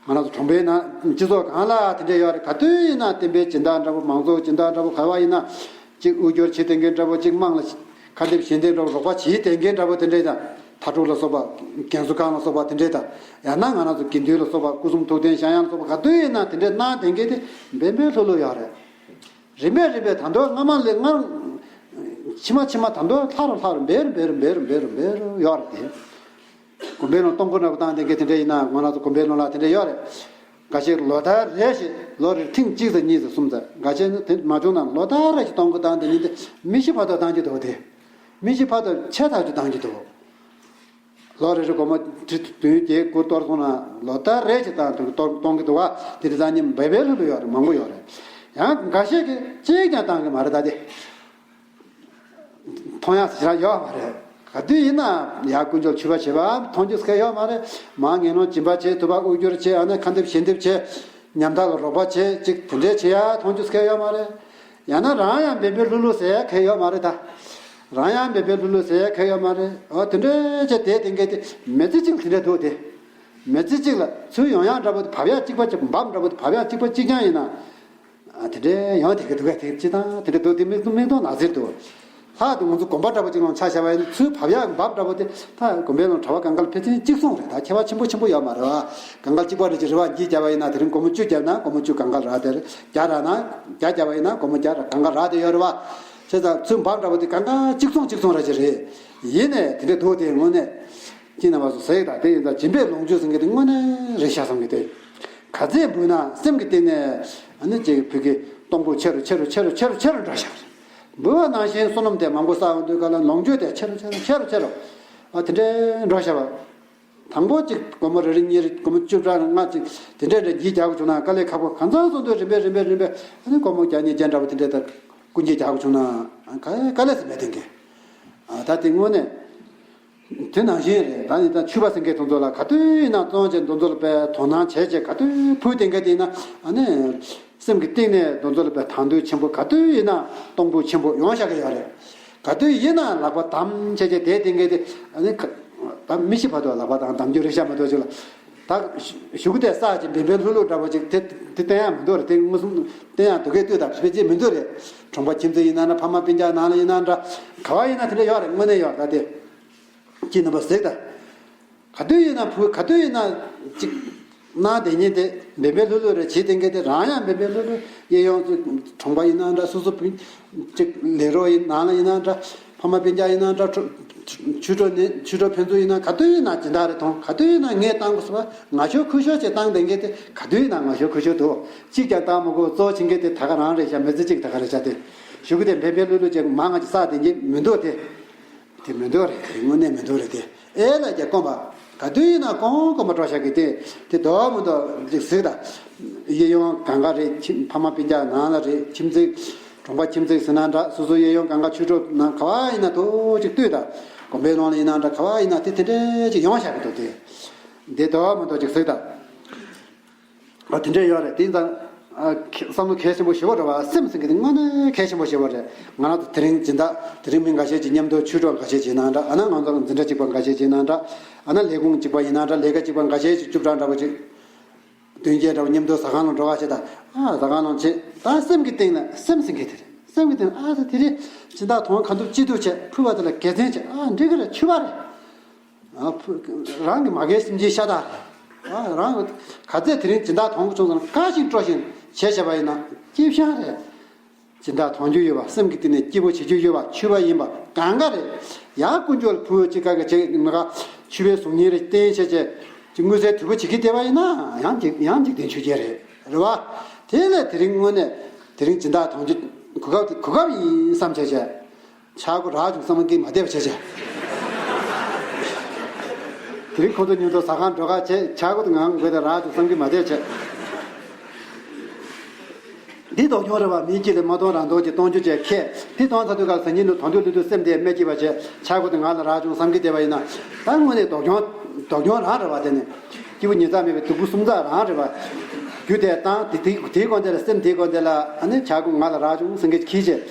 ང་རང་ཚོ་གྲོང་པའི་ནང་སྤྱི་ཚོགས་གང་ལ་དེ་འདྲ་ཡོད་རེད། ག་དུས་ཡིན་ན་བསྟན་པའི་སྦྱིན་བདག་འདྲ་པོ་མང་ཚོགས་སྦྱིན་བདག་འདྲ་པོ་ག་བ་ཡིན་ན། གཅིག་དབུལ་སྐྱོར་བྱེད་བསྡད་མཁན་འདྲ་པོ་གཅིག་དམངས་ལ་ཁ་འདེབས་ཞལ་འདེབས་འདྲ་པོ་རོགས་པ་བྱེད་བསྡད་མཁན་འདྲ་པོ་དེ་འདྲས་དང་མཐའ་གྲུབ་ལ་སོགས་པ་རྒན་གསོ་ཁང་ལ་སོགས་པ་དེ་འདྲས་དང་ཡང་ན་ང་རང་ཚོ་དགེ་འདུན་ལ་སོགས་པ་སྐུ་གསུང་ཐུགས་རྟེན་བཤམས་ཡ་ལ་སོགས་པ་ག་དུས་ཡིན་ན་དེ་འདྲས་གནང་བསྡད་མཁན་དེ་འབད་འབད་ལྷུག་ལྷུག་ཡོད་རེད། རིམ་པས་རིམ་པས་ད་དུང་སྔ་མ་ལས་སྔར་ཕྱི་མ་ཕྱི་མ་ད་དུང་ལྷག་རུ་ལྷག་རུ་འབད་རུ་འབད་རུ་འབད་རུ་འབད་རུ་འབད་རུ་ཡོད་རེད་དེ། དགོན་པའི་ནང་གཏོང་སྒོ་འདྲ་པོ་བཏང་བསྡད་མཁན་དེ་འདྲ་ཡིན་ན་ང་རང་ཚོ་དགོན་པའི་ནང་ལ་དེ་འདྲ་ཡོད་རེད། འགའ་ཤས་ལོ་ལྟར་རེ་བཞིན་ལོ་རེར་ཐེངས་གཅིག་ཙམ་གཉིས་ཙམ་གསུམ་ཙམ་འགའ་ཤས་ནི་དེ་མ་བྱུང་ན་ལོ་ལྟར་རེ་བཞིན་གཏོང་སྒོ་བཏང་བསྡད་མཁན་དེ་མི་ཤི་བར་དུ་བཏང་གི་འདུག་དེ། མི་ཤི་བར་དུ་ཆད་ཐག་ཆོད་བཏང་གི་འདུག་ལོ་རེ་རེ་སྒོར་མོ་ཁྲི་བདུན་བརྒྱད་དགུ་གཏོར་སོང་ན་ལོ་ལྟར་རེ་བཞིན་བཏང་འདུག་གཏོང་གཏོང་གི་འདུག་བ། དེ་འདྲ་ཙང་ཉིན་འབད་འབད་ལྷུག་ལྷུག་ཡོད་རེད། མང་པོ་ཡོད་རེད། ཡང་འགའ་ཤས་ཀྱིས་གཅིག་ཀྱང་བཏང་གི་མ་རེད་ད་དེ། མཐོང་ཡག་ཞེ་དྲག་ཡོད་མ་རེད། ག་དུས་ཡིན་ན་ཡར་དཀོན་མཆོག་མཆོད་པ་བྱེད་པ་མཐོང་རྒྱུ་སྐལ་ཡོད་མ་རེད། མར་ངན་སློང་སྦྱིན་པ་བྱེད་ཐུབ་པ་དབུལ་སྐྱོར་བྱེད་ཨ་ནི་ཁ་འདེབས་ཞལ་འདེབས་བྱེད་ཉམ་ཐག་ལ་རོགས་པ་བྱེད་ཅིག་དེ་འདྲས་བྱེད་ཡ་མཐོང་རྒྱུ་སྐལ་ཡོད་མ་རེད། ཡང་ན་རང་ཡང་འབད་འབད་ལྷུག་ལྷུག་ཟེར་ཡ་གལ་ཡོད་མ་རེད་ད། རང་ཡང་འབད་འབད་ལྷུག་ལྷུག་ཟེར་ཡ་གལ་ཡོད་མ་རེད། འོ་དེ་འདྲས་བྱས་དེ་དེ་འགས་དེ་མི་ཚེ་གཅིག་དེ་འདྲས་འདུག་དེ། མི་ཚེ་གཅིག་ལ་ཚུར་ཡོང་ཡག་འདྲ་པོ་དེ་བབ་ཡག་གཅིག་པ་གཅིག་འབབ་འདྲ་པོ་དེ་བབ་ཡག་གཅིག་པ་གཅིག་རྐྱང་ཡིན་ན། ཨ་དེ་འདྲའི་ཡང་དེ་ག་འདུག་ག་དེ་ཅི་དང་དེ་འདྲ་འདུག་དེ་མིག་མིག་མཐོང་ལག་ཟིན་འདུག་ལྷག་ཏུ་ང་ཚོ་དགོན་པ་འདྲ་པོ་ཅིག་ལ་ཆ་བཞག་པ་ཡིན་ན་ཚུར་བབ་ཡག་འབབ་འདྲ་པོ་དེ་ད་དགོན་པའི་ནང་གྲྭ་པ་གང་ག་ལ་ཕལ་ཆེར་གཅིག་མཚུངས་རེད། ད་ཁྱད་པར་ཆེན་པོ་ཆེན་པོ་ཡོད་མ་རེད་བ། གང་ག་ལ་གཅིག་པ་རེད་ཅེས་རེ་བ་འགྱིག་བརྒྱབ་པ་ཡིན་ན་དེ་རིང་སྒོར་མོ་བཅུ་བརྒྱབ་ན་སྒོར་མོ་བཅུ་གང་ག་རག་དེ་རེད། བརྒྱ་རག་ན་བརྒྱ་བརྒྱབ་པ་ཡིན་ན་སྒོར་མོ་བརྒྱ་གང་ག་རག་དེ་ཡོད་རེད་བ། བྱས་ཙང་ཚུར་འབབ་འདྲ་པོ་དེ་གང་ག་གཅིག་མཚུངས་གཅིག་མཚུངས་རེད་ཅེས་རེད། ཡིན་ནས་དེ་འདྲ་འདུག་དེ་དངོས་གནས། ཁྱེད་རྣམ་པ་ཚོ་ཟེར་ཡོད་ད་དེ་ཡིན་ཙང་སྦྱིན་པའི་ལོངས་སྤྱོད་ཟེར་མཁན་དེ་དངོས་གནས་རེད་ཤག་བསམ་གི་དེ། ག་ཚད་འབུལ་ན་སེམས་ཀྱི་སྟེང་ནས་ཨ་ནི་ཅིག་བོད་ཀྱི་གཏོང་སྒོ་ཆེ་རུ་ཆེ་རུ་ཆེ་རུ་ཆེ་རུ་ཆེ་རུ་འགྲོ་ཤག་འབུལ་བ་ནང་བཞིན་བསོད་ནམས་དེ་མང་པོ་བསགས་ཡོང་དུས་ག་ལ་ལོངས་སྤྱོད་དེ་ཆེ་རུ་ཆེ་རུ་ཆེ་རུ་ཆེ་རུ་ཨ་དེ་འདྲའི་འགྲོ་ཤག་བ། དང་པོ་ཅིག་སྒོར་མོ་རེ་རེ་གཉིས་རེ་སྒོར་མོ་བཅུ་ཕྲག་ལྔ་ཅིག་དེ་འདྲའི་འདྲ་འགྱིག་རྒྱག་དགོས་བྱུང་ན་དཀའ་ལས་ཁག་པོ་གང་ཚང་སོང་དུས་རིམ་པས་རིམ་པས་རིམ་པས་ཨ་ནི་སྒོར་མོ་བརྒྱ་ཉིས་བརྒྱ་འདྲ་པོ་དེ་འདྲའི་ད་སྐུ་འགྱེད་རྒྱག་དགོས་བྱུང་ན་ཨ་དཀའ་དཀའ་ལས་ཟེར་མེད་དེ་འགས་ཨ་ད་དེ་དངོས་གནས། དེ་ནང་བཞིན་རེད། ད་ནི་ད་མཆོད་པ་ཟེར་མཁན་དེ་ཚོ་ལ་ག་དུས་ཡིན་ན་བཙོང་བྱས་འདི་ཚོ་ལ་དཔེ་དོ་སྣང་བྱས་བྱས་ག་དུས་ཕུལ་བསྡད་མཁན་དེ་ཡིན་ན་ཨ་ནི་སེམས་ཀྱི་གཏིང་ནས་འདི་ཚོ་ལ་དཔེ་དང་དོད་ཆེན་པོ་ག་དུས་ཡིན་ན་གཏོང་ཕོད་ཆེན་པོ་ཡོང་བཞག་གི་ཡོད་རེད། ག་དུས་ཡིན་ན་ལག་པ་བསྡམས་བྱས་བྱས་བསྡད་བསྡད་མཁན་དེ་ཨ་ནི་ཁ་ད་མི་ཤི་བར་དུ་ལག་པ་བསྡམས་བསྡམ་རྒྱུ་རེད་ཤག་མ་གཏོགས་ཅིག་ལ་ད་གཞུག་གུ་དེ་ས་ཅིག་འབེན་འབེན་ལྷུག་ལྷུག་འདྲ་པོ་ཅིག་དེ་དེ་བསྟན་ཡག་མི་འདུག་རེད། དེ་མངོན་སུམ་བསྟན་ཡག་འདུག་གས་ལྟོས་དང་ཕལ་ཆེར་མི་འདུག་རེད། གྲོང་པ་ཁྱིམ་མཚེས་ཡིན་ན་འདྲ་ཕ་མ་སྤུན་ཀྱག་ནང་ལ་ཡིན་ན་འདྲ་ག་བ་ཡིན་ན་དེ་འདྲ་ཡོད་རེད། དངོས་གནས་ཡོད་རེད་ད་དེ། ཁྱེད་རྣམ་པ་གཟིགས་དང་། ག་དུས་ཡིན་ན་བུ་ག་དུས་ཡིན་ན་ཅིག་གནང་བསྡད་མཁན་དེ་འབད་འབད་ལྷུག་ལྷུག་རེ་བྱེད་བསྡད་མཁན་དེ་རང་ཡང་འབད་འབད་ལྷུག་ལྷུག་གཡས་གཡོན་གྲོང་པ་ཡིན་ན་འདྲ་སོ་སོ་བུ་ཅིག་ལས་རོགས་ཡིན་ནང་ལ་ཡིན་ན་འདྲ་ཕ་མ་སྤུན་ཀྱག་ཡིན་ན་འདྲ་ཆོས་གྲོགས་ནི་ཆོས་གྲོགས་ཕན་ཚུན་ཡིན་ན་ག་དུས་ཡིན་ན་སྦྱིན་བདག་རེ་མཐོང་། ག་དུས་ཡིན་ན་ངས་བཏང་དགོས་སོ་ང་ཤོར་ཁུ་ཤོར་བྱས་བཏང་བསྡད་མཁན་དེ་ག་དུས་ཡིན་ན་ང་ཤོར་ཁུ་ཤོར་འདུག་གཅིག་ཀྱང་བཏང་མ་དགོས་གཙོ་བྱེད་མཁན་དེ་ད་ག་རང་རེད་ཤག་མི་ཚེ་གཅིག་ད་ག་རེད་ཤག་དེ་གཞུག་གུ་དེ་འབད་འབད་ལྷུག་ལྷུག་ཅིག་མང་ང་ཅིག་བསགས་བསྡད་མཁན་མི་འདུག་དེ། དེ་མི་འདུག་རེད། དེ་དངོས་གནས་མི་འདུག་རེད། དེ་ཨེ་ལ་རྒྱ་སྐོམ་པ་ག་དུས་ཡིན་ན་སྐོམ་སྐོམ་པ་འགྲོ་བཞག་གི་དེ་དེ་དོ་མི་འདུག་ཅིག་གཟིགས་དང་། གཡས་གཡོན་གང་ག་རེད། ཁྱིམ་ཕ་མ་སྤུན་ཀྱག་ནང་ལ་རེད། ཁྱིམ་མཚེས་གྲོང་པ་ཁྱིམ་མཚེས་ཟེར་ན་འདྲ་སོ་སོ་གཡས་གཡོན་གང་ག་ཆོས་གྲོགས་ནང་ག་བ་ཡིན་ན་ཐུག་ཅིག་ལྟོས་དང་། དགོན་པའི་ནང་ལ་ཡིན་ན་འདྲ་ག་བ་ཡིན་ན་དེ་དེ་འདྲས་ཅིག་ཡོང་བཞག་གི་འདུག་དེ་དེ་དོ་མི་འདུག་ཅིག་གཟིགས་དང་། ཨ་དེ་འདྲས་ཡོད་རེད། དེ་ཡིན་ཙང་ཨ་ཁྱེད་བསམ་བློ་གལ་ཆེན་པོ་ཞེ་པོ་རེད་བ། སེམས་ཟེར་མཁན་དེ་དངོས་གནས་གལ་ཆེན་པོ་ཞེ་པོ་རེད། ང་རང་ཚོ་དེ་རིང་སྦྱིན་བདག་དེ་རིང་མི་འགའ་ཤས་ཀྱིས་མཉམ་དུ་ཆོས་གྲོགས་འགའ་ཤས་ཀྱིས་ན་འདྲ། ཨ་ན་ང་ཚོ་འཛིན་གྲྭ་གཅིག་པ་འགའ་ཤས་ཀྱིས་ན་འདྲ། ཨ་ན་ལས་ཁུངས་གཅིག་པ་ཡིན་ན་འདྲ། ལས་ཀ་གཅིག་པ་འགའ་ཤས་ཀྱིས་བཅུ་ཕྲག་འདྲ་པོ་ཅིག་བདུན་བརྒྱད་འདྲ་པོ་མཉམ་དུ་ཟ་ཁང་ལ་འགྲོ་བ་བྱེད་དང་། ཨ་ཟ་ཁང་ནང་བྱེད་དང་། སེམས་ཀྱི་གཏིང་ལ་སེམས་ཟེར་མཁན་དེ་རེད། སེམས་ཀྱི་གཏིང་ལ་ཨ་ད་དེ་རེད། སྦྱིན་བདག་དོན་གང་ཐུབ་ཅི་ཐུབ་བྱས་ཕུལ་བ་དེ་ལ་དགེ་མཚན་བྱས། ཨ་འགྲིག་གི་རེད། མཆོད་པ་རེད། ཨ། ཕུ། རང་གི་མ་རྒན་སེམས་ཅན་ཤ་སྟག་རེད། ཨ། རང་ག་ཚད་དེ་རིང་སྦྱིན་བདག་གཏོང་གི་བྱུང་སོང་ན་དགའ་ཞིང་སྤྲོ་ཞིང་བྱས་བྱས་པ་ཡིན་ན་སྐྱིད་ཤང་རེད། སྦྱིན་བདག་གཏོང་རྒྱུ་ཡོད་པ། སེམས་ཀྱི་གཏིང་ནས་སྐྱིད་པོ་བྱེད་རྒྱུ་ཡོད་པ། ཕྱུ་པ་ཡིན་པ་གང་ག་རེད། ཡང་དཀོན་མཆོག་ལ་ཕུལ་བ་ཅིག་ག་ག་བྱེད་མི་ག་ཕྱུ་པའི་གཟུགས་བརྙན་རེ་བསྟན་བྱས་བྱས་ཀྱི་དངུལ་རྩའི་དུ་པོ་བྱེད་ཀྱི་བསྡད་པ་ཡིན་ན་ཡང་འཇིག་ཡང་འཇིག་རྟེན་ཆོས་ཅན་རེད། རེད་བ། དེ་ལས་དེ་རིང་དངོས་གནས་དེ་རིང་སྦྱིན་བདག་གཏོང་རྒྱུ་གོ་སྐབས་དེ་གོ་སྐབས་ཡིན་བསམ་བྱས་བྱས། ཆག་སྒོ་རག་བྱུང་བསམ་གྱིས་མ་བསྡད་པ་བྱས་བྱས། དེ་རིང་ཁོང་ཚོ་མཉམ་དུ་ཟ་ཁང་འགྲོ་ཁ་བྱས། ཆག་སྒོ་དེ་ངང་དགོས་དེ་རག་བྱུང་བསམ་གྱིས་མ་བསྡད་བྱས། འདི་སྡུག་གྱོང་རེད་བ། མིའི་སྐྱིད་ལ་མ་གཏོང་རང་གཏོང་གྱིས་གཏོང་རྒྱུ་བྱས་ཁས། དེ་གཏོང་ཚར་དུས་ག་ལ་ཟ་སྙིང་ལ་དོང་དུ་ལུས་དུས་སེམས་དེ་སྨད་སྐྱིད་པ་བྱས། ཆག་སྒོ་དེ་ང་ལ་རག་བྱུང་བསམ་གྱིས་བསྡད་པ་ཡིན་ན། ད་དངོས་གནས་སྡུག་གྱོང་སྡུག་གྱོང་རང་རེད་བ། དེ་ནི། སྐྱིད་པོ་ཉིས་རྩ་མེད་པའི་སྡུག་པོ་གསུམ་རྩ་རང་རེད་བ། རྒྱུ་དེ་དང་དེ་དེ་དེའི་སྒོ་འདི་ལ་སེམས་དེའི་སྒོ་འདི་ལ་ཨ་ནི་ཆག་སྒོ་ང་ལ་རག་བྱུང་ཟེར་མཁན་གྱིས་བྱས།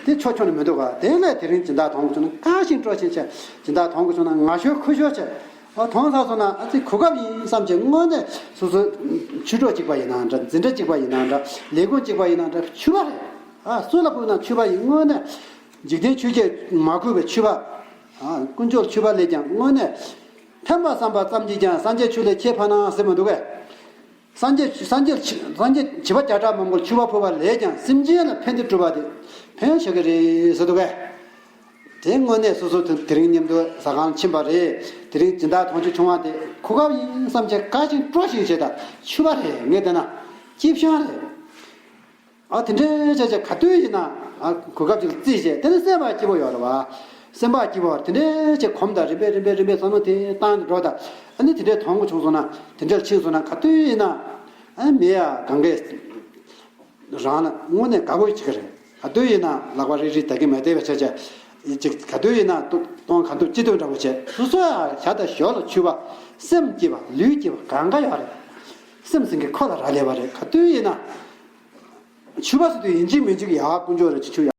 དེ་ཆོ་ཆོ་ནི་མི་འདུག་ག་དེ་ལས་དེ་རིང་སྦྱིན་བདག་གཏོང་གི་བྱུང་ན་དགའ་ཞིང་སྤྲོ་ཞིང་བྱས། སྦྱིན་བདག་གཏོང་གི་བྱུང་ན་ང་ཤོར་ཁུ་ཤོར་བྱས། ཨ། གཏོང་ཚར་སོང་ན་ཨ་ཙི་གོ་སྐབས་ཡིན་བསམ་བྱས་དངོས་གནས་སོ་སོ་ཆོས་གྲོགས་གཅིག་པ་ཡིན་ན་འདྲ། འཛིན་གྲྭ་གཅིག་པ་ཡིན་ན་འདྲ། ལས་ཁུངས་གཅིག་པ་ཡིན་ན་འདྲ། ཕྱུ་པ་རེད། ཨ། སུ་ལ་ཕུལ་ན་ཕྱུ་པ་ཡིན། དངོས་གནས་འཇིག་རྟེན་ཆོས་བརྒྱད་མ་གོས་པའི་ཕྱུ་པ། ཨ། དཀོན་མཆོག་ལ་ཕྱུ་པ་ལས་ཀྱང་དངོས་གནས། ཕན་པ་བསམ་པ་ཙམ་གྱིས་ཀྱང་། སངས་རྒྱས་ཆོས་ལས་ཁྱད་འཕགས་ན་ཟེར་མི་འདུག་གས། སངས་རྒྱས་སངས་རྒྱས་སངས་རྒྱས་བྱེ་བ་བརྒྱ་ཕྲག་མང་པོར་ཕྱུ་པ་ཕུལ་བ་ལས་ཀྱང་སེམས་ཅན་ལ་ཕན་བདེ་བསྒྲུབས་པ་དེ་ཕན་ཆེ་གི་རེད་ཟེར་འདུག་གས། དེ་དངོས་གནས་སོ་སོ་དེ་དེ་རིང་མཉམ་དུ་ཟ་ཁང་ཕྱིན་པ་རེད། དེ་རིང་སྦྱིན་བདག་གཏོང་རྒྱུ་བྱུང་བ་དེ་གོ་སྐབས་ཡིན་བསམ་བྱས་དགའ་ཞིང་སྤྲོ་ཞིང་བྱས། ད་ཕྱུ་པ་རེད། ངས་བལྟས་ན་སྐྱིད་ཤང་རེད། ཨ། དེ་འདྲའི་བྱས་བྱས་ག་དུས་ཡིན་ན། ཨ། གོ་སྐབས་ཅིག་ལ་རྩིས་བྱས། དེ་ནི་སེམས་པ་སྐྱིད་པོ་ཡོད་རེད་བ། སེམས་པ་སྐྱིད་པོ་དེ་འདྲའི་བྱས་གོམས་དང་རིམ་པས་རིམ་པས་རིམ་པས་བསམ་བློ་དེ་བཏང་ནས་འགྲོ། ད་ཨ་ནི་དེ་འདྲའི་གཏོང་གི་བྱུང་སོང་ན། དེ་འདྲར་ཕྱིན་སོང་ན་ག་དུས་ཡིན་ན། ཨ། མི་ཡ་གང་གས་རང་ལ་དངོས་གནས་དགའ་པོ་བྱེད་ཀྱི་རེད། ག་དུས་ཡིན་ན་ལག་པ་རིལ་རིལ་བསྡད་ཀྱི་མ་བསྡད་པ་བྱས་བྱས་ཅིག་ག་དུས་ཡིན་ན་གཏོང་ག་འདུག་ཅི་འདུག་འདྲ་པོ་བྱས། སོ་སོ་ཡ་ཞར་དང་ཞོར་ལ་ཕྱུ་པ། སེམས་སྐྱིད་པ་ལུས་སྐྱིད་པ་གང་ག་ཡོད་རེད། སེམས་ཟིན་གྱི་ཁོ་ལ་རག་ལས་པ་རེད། ག་དུས་ཡིན་ན། ཕྱུ་པ་ཟེར་དུས་ཡིན་གཅིག་མིན་གཅིག་ཡ་དཀོན་མཆོག་རེད། ཅི་ཆུ་ཡ།